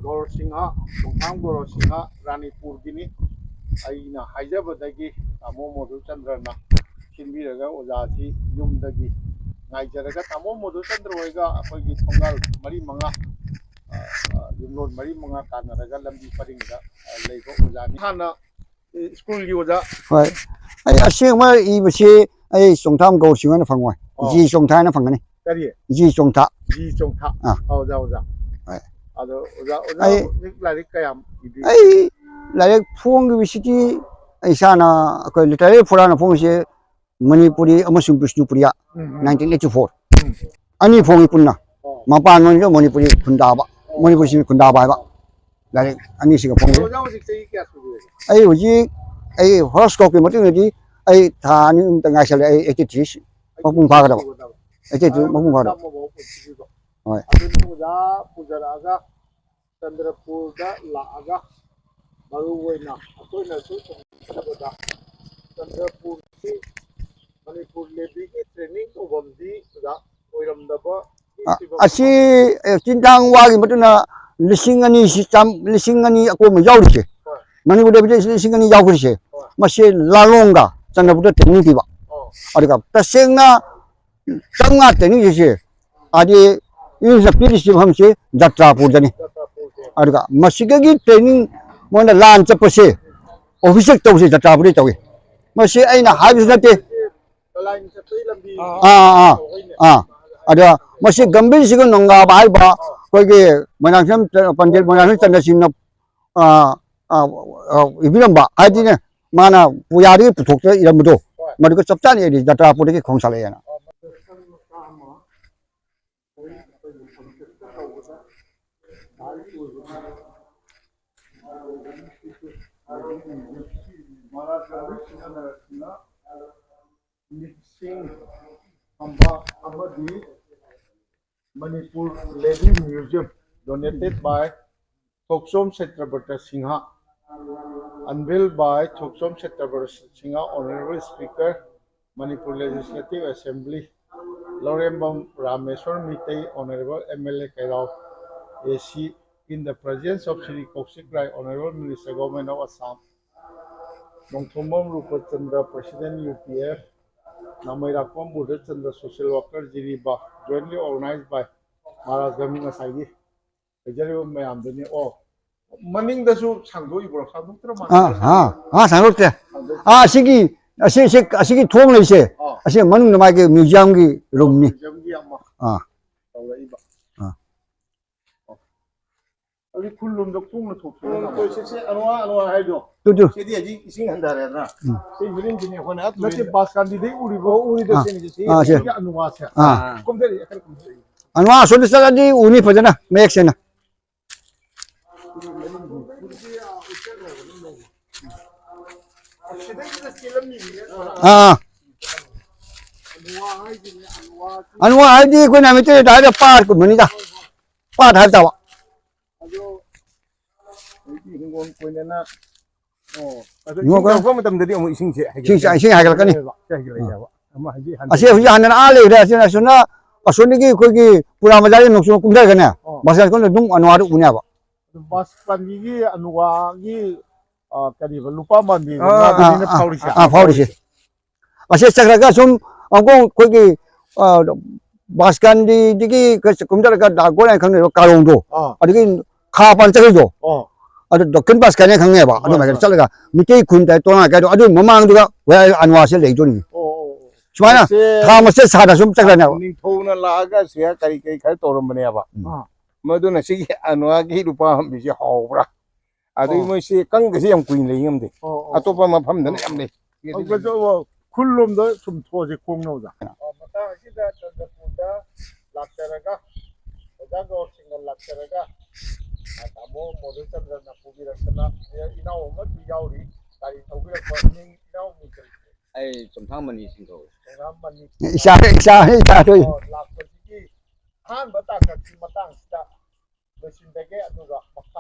ꯒꯧꯔ ꯁꯤꯡꯍ, ꯆꯣꯡꯊꯥꯝ ꯒꯧꯔ ꯁꯤꯡꯍ, ꯔꯥꯅꯤꯄꯨꯔꯒꯤꯅꯤ꯫ ꯑꯩꯅ ꯍꯥꯏꯖꯕꯗꯒꯤ ꯇꯥꯃꯣ ꯃꯣꯗꯨꯆꯟꯗ꯭ꯔꯅ ꯁꯤꯟꯕꯤꯔꯒ ꯑꯣꯖꯥꯁꯤ ꯌꯨꯝꯗꯒꯤ ꯉꯥꯏꯖꯔꯒ ꯇꯥꯃꯣ ꯃꯣꯗꯨꯆꯟꯗ꯭ꯔ ꯍꯣꯏꯒ ꯑꯩꯈꯣꯏꯒꯤ ꯊꯣꯡꯒꯥꯜ ꯃꯔꯤ ꯃꯉꯥ, ꯑ, ꯑ, ꯌꯨꯝꯂꯣꯟ ꯃꯔꯤ ꯃꯉꯥ ꯀꯥꯟꯅꯔꯒ ꯂꯝꯕꯤ ꯄꯔꯤꯡꯗ, ꯑ, ꯂꯩꯕ ꯑꯣꯖꯥꯅꯤ꯫ ꯍꯥꯟꯅ, ꯑ, ꯁ꯭ꯀꯨꯜꯒꯤ ꯑꯣꯖꯥ꯫ ꯍꯣꯏ꯫ ꯑꯩ ꯑꯁꯦꯡꯕ ꯏꯕꯁꯤ ꯑꯩ ꯆꯣꯡꯊꯥꯝ ꯒꯧꯔ ꯁꯤꯡꯍꯅ ꯐꯪꯉꯣꯏ꯫ ꯑꯣ꯫ ꯖꯤ ꯆꯣꯡꯊꯥ ꯍꯥꯏꯅ ꯐꯪꯒꯅꯤ꯫ ꯀꯔꯤ? ꯖꯤ ꯆꯣꯡꯊꯥ꯫ ꯖꯤ ꯆꯣꯡꯊꯥ꯫ ꯑꯥ꯫ ꯑꯣ, ꯑꯣꯖꯥ, ꯑꯣꯖꯥ꯫ ꯍꯣꯏ꯫ ꯑꯗꯣ ꯑꯣꯖꯥ, ꯑꯣꯖꯥ ꯑꯩ ꯍꯧꯖꯤꯛ ꯂꯥꯏꯔꯤꯛ ꯀꯌꯥꯝ ꯏꯕꯤ? ꯑꯩ ꯂꯥꯏꯔꯤꯛ ꯐꯣꯡꯈꯤꯕꯁꯤꯗꯤ ꯏꯁꯥꯅ ꯑꯩꯈꯣꯏ ꯂꯤꯇꯔꯦꯔꯤ ꯐꯣꯔꯝꯅ ꯐꯣꯡꯉꯤꯁꯦ ꯃꯅꯤꯄꯨꯔꯤ ꯑꯃꯁꯨꯡ ꯕꯤꯁꯅꯨꯄꯨꯔꯤꯌꯥ, ꯎꯝ, ꯎꯝ꯫ Nineteen eighty four. ꯎꯝ꯫ ꯑꯅꯤ ꯐꯣꯡꯉꯤ ꯄꯨꯟꯅ꯫ ꯑꯣ꯫ ꯃꯄꯥꯟ ꯂꯣꯟꯁꯨ ꯃꯅꯤꯄꯨꯔꯤ ꯈꯨꯟꯗꯥꯕ, ꯃꯅꯤꯄꯨꯔꯤ ꯁꯤꯟꯃꯤ ꯈꯨꯟꯗꯥꯕ ꯍꯥꯏꯕ ꯂꯥꯏꯔꯤꯛ ꯑꯅꯤꯁꯤꯒ ꯐꯣꯡꯉꯤ꯫ ꯑꯣꯖꯥ ꯍꯧꯖꯤꯛ ꯆꯍꯤ ꯀꯌꯥ ꯁꯨꯕꯤꯔꯒꯦ? ꯑꯩ ꯍꯧꯖꯤꯛ, ꯑꯩ ꯍꯣꯔꯣꯁꯀꯣꯞꯀꯤ ꯃꯇꯨꯡ ꯏꯟꯅꯗꯤ ꯑꯩ ꯊꯥ ꯑꯅꯤ ꯑꯍꯨꯝꯇ ꯉꯥꯏꯁꯜꯂꯦ, ꯑꯩ ꯑꯩꯠꯇꯤ ꯊ꯭ꯔꯤ ꯃꯄꯨꯡ ꯐꯥꯒꯗꯕ꯫ ꯑꯩꯠꯇꯤ ꯊ꯭ꯔꯤ ꯃꯄꯨꯡ ꯐꯥꯒꯗꯕ꯫ ꯍꯣꯏ꯫ ꯑꯗꯨꯅ ꯑꯣꯖꯥ ꯄꯨꯖꯔꯛꯑꯒ ꯆꯟꯗ꯭ꯔꯄꯨꯔꯗ ꯂꯥꯛꯑꯒ ꯃꯔꯨ ꯑꯣꯏꯅ ꯑꯩꯈꯣꯏꯅꯁꯨ ꯈꯪꯖꯕꯗ ꯆꯟꯗ꯭ꯔꯄꯨꯔꯁꯤ ꯃꯅꯤꯄꯨꯔ ꯂꯦꯚꯤꯒꯤ ꯇ꯭ꯔꯦꯅꯤꯡ ꯇꯧꯐꯝꯗꯤ ꯑꯣꯖꯥ ꯑꯣꯏꯔꯝꯗꯕ ꯑ, ꯐꯤꯕꯝ ꯑꯁꯤ, ꯑꯃ꯫ ꯑꯦ, ꯆꯤꯟꯊꯥꯡ ꯋꯥꯒꯤ ꯃꯇꯨꯡꯗ ꯂꯤꯁꯤꯡ ꯑꯅꯤ ꯁꯤ ꯆꯥꯝ-, ꯂꯤꯁꯤꯡ ꯑꯅꯤ ꯑꯀꯣꯟꯕ ꯌꯥꯎꯔꯤꯁꯦ꯫ ꯍꯣꯏ꯫ ꯃꯅꯤꯄꯨꯔ ꯂꯦꯚꯤꯗ ꯂꯤꯁꯤꯡ ꯑꯅꯤ ꯌꯥꯎꯈ꯭ꯔꯤꯁꯦ꯫ ꯍꯣꯏ꯫ ꯃꯁꯤ ꯂꯥꯂꯣꯡꯒ ꯆꯟꯗ꯭ꯔꯄꯨꯔꯗ ꯇ꯭ꯔꯦꯅꯤꯡ ꯄꯤꯕ꯫ ꯑꯣ꯫ ꯑꯗꯨꯒ ꯇꯁꯦꯡꯅ ꯆꯥꯝꯃꯉꯥ ꯇ꯭ꯔꯦꯅꯤꯡꯁꯦ ꯍꯥꯏꯗꯤ ꯏꯪꯂꯤꯁꯅ ꯄꯤꯔꯤꯁꯤ ꯃꯐꯝꯁꯤ ꯖꯇ꯭ꯔꯥꯄꯨꯔꯗꯅꯤ꯫ ꯖꯇ꯭ꯔꯥꯄꯨꯔꯁꯦ꯫ ꯑꯗꯨꯒ ꯃꯁꯤꯗꯒꯤ ꯇ꯭ꯔꯦꯅꯤꯡ ꯃꯣꯏꯅ ꯂꯥꯟ ꯆꯠꯄꯁꯦ, ꯑꯣꯐꯤꯁꯇ ꯇꯧꯁꯦ, ꯖꯇ꯭ꯔꯥꯄꯨꯔꯗ ꯇꯧꯏ꯫ ꯃꯁꯤ ꯑꯩꯅ ꯍꯥꯏꯕꯁꯨ ꯅꯠꯇꯦ꯫ ꯂꯥꯏꯟ ꯆꯠꯄꯒꯤ ꯂꯝꯕꯤ ꯑꯥ, ꯑꯥ, ꯑꯥ, ꯇꯧꯕꯩꯅꯦ꯫ ꯑꯥ꯫ ꯑꯗ ꯃꯁꯤ ꯒꯝꯚꯤꯔ ꯁꯤꯡꯒ ꯅꯣꯡꯒꯥꯕ ꯍꯥꯏꯕ ꯑꯩꯈꯣꯏꯒꯤ ꯃꯣꯏꯔꯥꯡꯊꯦꯝ ꯄꯟꯗꯤꯠ ꯃꯣꯏꯔꯥꯡꯊꯦꯝ ꯆꯟꯗ꯭ꯔꯁꯤꯡꯅ, ꯑꯥ, ꯑꯥ, ꯑꯥ, ꯏꯕꯤꯔꯝꯕ ꯍꯥꯏꯗꯤꯅꯦ, ꯃꯥꯅ ꯄꯨꯌꯥꯗꯒꯤ ꯄꯨꯊꯣꯛꯇꯅ ꯏꯔꯝꯕꯗꯣ, ꯍꯣꯏ꯫ ꯃꯗꯨꯒ ꯆꯞ ꯆꯥꯅ ꯏꯔꯤ, ꯖꯇ꯭ꯔꯥꯄꯨꯔꯗꯒꯤ ꯈꯣꯡ ꯁꯥꯠꯂꯛꯑꯦꯅ꯫ ꯃꯍꯥꯔꯥꯖꯥꯒꯤ ꯁꯤꯖꯤꯟꯅꯔꯛꯇꯨꯅ ꯃꯤꯠꯁꯤꯡ ꯊꯝꯕ ꯑꯃꯗꯤ Manipur levy museum, donated by Thokchom Satyabhrata Singha, unveiled by Thokchom Satyabhrata Singha, Honorable Speaker, Manipur Legislative Assembly, Lorembam Rameswar Meitei, Honorable M L A Kairao A C, in the presence of Shri Kaushik Rai, Honorable Minister, Government of Assam, Nongthombam Rupachandra, President, U P F, Namairakpam Buddhachandra, Social Worker, Jiriba, jointly organized by Maharaj Gambhir ꯉꯁꯥꯏꯒꯤ ꯂꯩꯖꯔꯤꯕ ꯃꯌꯥꯝꯗꯨꯅꯤ꯫ ꯑꯣ, ꯃꯅꯤꯡꯗꯁꯨ ꯁꯥꯡꯗꯣꯛꯏꯕ꯭ꯔꯣ? ꯁꯥꯡꯗꯣꯛꯇ꯭ꯔ ꯃꯥꯜꯂꯦ꯫ ꯑꯥ, ꯑꯥ, ꯑꯥ, ꯁꯥꯡꯗꯣꯛꯇꯦ꯫ ꯁꯥꯡꯗꯣꯛꯇꯦ꯫ ꯑꯥ, ꯁꯤꯒꯤ, ꯑꯁꯤ, ꯁꯤ, ꯑꯁꯤꯒꯤ ꯊꯣꯡ ꯂꯩꯁꯦ, ꯑꯥ꯫ ꯑꯁꯤ ꯃꯅꯨꯡꯗ ꯃꯥꯒꯤ ꯃ꯭ꯌꯨꯖꯤꯌꯝꯒꯤ ꯔꯨꯝꯅꯤ꯫ ꯃ꯭ꯌꯨꯖꯤꯌꯝꯒꯤ ꯑꯃ ꯑꯥ꯫ ꯇꯧꯔꯛꯏꯕ꯫ ꯑꯥ꯫ ꯑꯣ꯫ ꯍꯧꯖꯤꯛ ꯈꯨꯜ ꯂꯣꯝꯗ ꯈꯣꯡꯅ ꯊꯣꯛꯄ꯫ ꯎꯝ, ꯇꯣꯏ ꯁꯤ, ꯁꯤ ꯑꯅꯨꯋꯥ, ꯑꯅꯨꯋꯥ ꯍꯥꯏꯗꯣ꯫ Two, two. ꯁꯤꯗꯤ ꯍꯧꯖꯤꯛ ꯏꯁꯤꯡ ꯍꯟꯊꯔꯦꯗꯅ꯫ ꯎꯝ꯫ ꯁꯤ ꯃꯤꯔꯤꯡꯁꯤꯅꯤ ꯑꯩꯈꯣꯏꯅ ꯑꯥ ꯅꯠꯇꯦ, ꯇꯨꯔꯦꯟꯗ꯫ ꯕꯥꯁꯀꯥꯟꯗꯤꯗꯩ ꯎꯔꯤꯕ, ꯎꯔꯤꯗꯣ ꯑꯥ꯫ ꯁꯤꯅꯤ, ꯁꯤ ꯑꯥ, ꯁꯤ꯫ ꯁꯤꯒꯤ ꯑꯅꯨꯋꯥꯁꯦ꯫ ꯑꯥ꯫ ꯀꯨꯝꯊꯔꯛꯑꯦ, ꯈꯔ ꯀꯨꯝꯊꯔꯛꯑꯦ꯫ ꯑꯅꯨꯋꯥ ꯑꯁꯣꯝꯗ ꯆꯠꯂꯗꯤ ꯎꯅꯤ ꯐꯖꯅ, ꯃꯌꯦꯛ ꯁꯦꯡꯅ꯫ ꯑꯥ꯫ ꯑꯅꯨꯋꯥ ꯍꯥꯏꯗꯤ ꯑꯩꯈꯣꯏꯅ ꯃꯩꯇꯩꯗ ꯍꯥꯏꯔꯒ ꯄꯥꯠꯀꯨꯝꯕꯅꯤꯗ꯫ ꯄꯥꯠ ꯍꯥꯏꯕ ꯇꯥꯕ꯫ ꯑꯗꯣ ꯍꯧꯖꯤꯛꯇꯤ ꯍꯤꯡꯒꯣꯜ ꯀꯣꯏꯅꯅ, ꯑꯣ, ꯑꯗꯣ ꯍꯤꯡꯒꯣꯜ ꯏꯁꯤꯡ ꯀꯣꯏꯅ ꯆꯥꯎꯔꯛꯄ ꯃꯇꯝꯗꯗꯤ ꯑꯃꯨꯛ ꯏꯁꯤꯡꯁꯦ ꯏꯁꯤꯡ ꯆꯥꯏ-, ꯏꯁꯤꯡ ꯍꯥꯏꯒꯠꯂꯛꯀꯅꯤ꯫ ꯍꯥꯏꯒꯠꯂꯛꯀꯅꯦꯕ꯫ ꯁꯤ ꯍꯥꯏꯒꯠꯂꯛꯏꯅꯦꯕ꯫ ꯑꯃ ꯍꯧꯖꯤꯛ ꯑꯁꯤ ꯍꯟꯊꯔꯛꯏꯅꯦ꯫ ꯍꯧꯖꯤꯛ ꯍꯥꯟꯅꯅ ꯑꯥ ꯂꯩꯈ꯭ꯔꯦ, ꯑꯁꯤꯅ ꯑꯁꯣꯝꯅ, ꯑꯁꯣꯝꯗꯒꯤ ꯑꯩꯈꯣꯏꯒꯤ ꯄꯨꯔꯥ ꯕꯖꯥꯔꯒꯤ ꯅꯣꯡꯆꯨꯞ ꯀꯨꯝꯊꯔꯒꯅꯦ, ꯑꯣ꯫ ꯕꯖꯥꯔ ꯁꯣꯝꯗ ꯑꯗꯨꯝ ꯑꯅꯨꯋꯥꯗꯨ ꯎꯅꯦꯕ꯫ ꯑꯗꯨ ꯕꯥꯁ ꯄꯥꯝꯕꯤꯒꯤ ꯑꯅꯨꯋꯥꯒꯤ, ꯑ, ꯀꯔꯤꯕ, ꯂꯨꯄꯥ ꯄꯥꯝꯕꯤ ꯑꯥ, ꯉꯥꯗꯨꯅꯤꯅꯦ ꯑꯥ, ꯑꯥ, ꯐꯥꯎꯔꯤꯁꯦ꯫ ꯑꯥ, ꯐꯥꯎꯔꯤꯁꯦ꯫ ꯑꯁꯤ ꯆꯠꯈ꯭ꯔꯒ ꯁꯨꯝ ꯑꯃꯨꯛ ꯑꯩꯈꯣꯏꯒꯤ, ꯑ, ꯕꯥꯁꯀꯥꯟꯗꯤꯗꯒꯤ ꯀꯨꯝꯊꯔꯒ ꯗꯥ ꯒꯣꯔꯦꯟ ꯈꯪꯅꯩꯕ ꯀꯥꯔꯣꯡꯗꯣ, ꯑꯥ꯫ ꯑꯗꯒꯤ ꯈꯥ ꯄꯥꯟ ꯆꯠꯈ꯭ꯔꯤꯗꯣ, ꯑꯣ꯫ ꯑꯗꯨ ꯗꯣꯀꯤꯟ ꯕꯥꯁꯀꯥꯟꯗ ꯈꯪꯅꯩꯕ, ꯑꯗꯨ ꯍꯣꯏ, ꯃꯥꯏꯀꯩꯗ ꯍꯣꯏ꯫ ꯆꯠꯂꯒ ꯃꯤꯇꯩ ꯈꯨꯟ ꯇꯥꯏ ꯇꯣꯉꯥꯟ ꯀꯥꯏꯗꯣ, ꯑꯗꯨ ꯃꯃꯥꯡꯗꯨꯒ ꯍꯣꯏ ꯑꯅꯨꯋꯥꯁꯦ ꯂꯩꯗꯣꯏꯅꯤ꯫ ꯑꯣ, ꯑꯣ, ꯑꯣ꯫ ꯁꯨꯃꯥꯏꯅ ꯑꯁꯦ ꯊꯥ ꯃꯁꯦ ꯁꯥꯗ ꯁꯨꯝ ꯆꯠꯈ꯭ꯔꯅꯦꯕ꯫ ꯅꯤꯡꯊꯧꯅ ꯂꯥꯛꯑꯒ ꯁꯤꯗ ꯀꯔꯤ ꯀꯔꯤ ꯈꯔ ꯇꯧꯔꯝꯕꯅꯦꯕ꯫ ꯎꯝ꯫ ꯑꯥ꯫ ꯃꯗꯨꯅ ꯁꯤꯒꯤ ꯑꯅꯨꯋꯥꯒꯤ ꯂꯨꯄꯥ ꯄꯥꯝꯕꯤꯁꯦ ꯍꯥꯎꯕ꯭ꯔꯥ? ꯑꯗꯩ ꯑꯣ꯫ ꯃꯣꯏꯁꯤ ꯀꯪꯒꯁꯤ ꯌꯥꯝ ꯀꯨꯏꯅ ꯂꯩ ꯉꯝꯗꯦ꯫ ꯑꯣ, ꯑꯣ, ꯑꯇꯣꯞꯄ ꯑꯣ꯫ ꯃꯐꯝꯗꯅ ꯌꯥꯝ ꯂꯩ꯫ ꯑꯗꯨꯒ ꯈꯨꯜ ꯂꯣꯝꯗ ꯁꯨꯝ ꯊꯣꯛꯑꯁꯦ ꯈꯣꯡꯅ ꯑꯣꯖꯥ꯫ ꯑ, ꯃꯇꯥꯡ ꯑꯁꯤꯗ ꯆꯟꯗ꯭ꯔꯄꯨꯔꯗ ꯂꯥꯛꯆꯔꯒ, ꯑꯣꯖꯥ ꯒꯧꯔꯕ ꯁꯤꯡꯒ ꯂꯥꯛꯆꯔꯒ, ꯑ, ꯇꯥꯃꯣ ꯃꯣꯗꯨꯆꯟꯗ꯭ꯔꯅ ꯄꯨꯕꯤꯔꯛꯇꯅ, ꯏꯅꯥꯎ ꯑꯃꯁꯨ ꯌꯥꯎꯔꯤ, ꯒꯥꯔꯤ ꯊꯧꯕꯤꯔꯛꯄ꯫ ꯃꯤꯡ, ꯏꯅꯥꯎ ꯃꯤꯡ ꯀꯔꯤ? ꯑꯩ ꯆꯨꯝꯊꯥꯡ ꯃꯅꯤ ꯁꯤꯡꯒꯧ꯫ ꯆꯨꯝꯊꯥꯡ ꯃꯅꯤ꯫ ꯏꯆꯥ, ꯏꯆꯥ, ꯏꯆꯥ ꯊꯣꯛꯏ꯫ ꯑꯣ, ꯂꯥꯛꯄꯁꯤꯒꯤ ꯑꯍꯥꯟꯕ ꯇꯥꯡꯀꯛꯀꯤ ꯃꯇꯥꯡꯁꯤꯗ ꯂꯣꯏꯁꯤꯟꯖꯒꯦ, ꯑꯗꯨꯒ ꯃꯈꯥ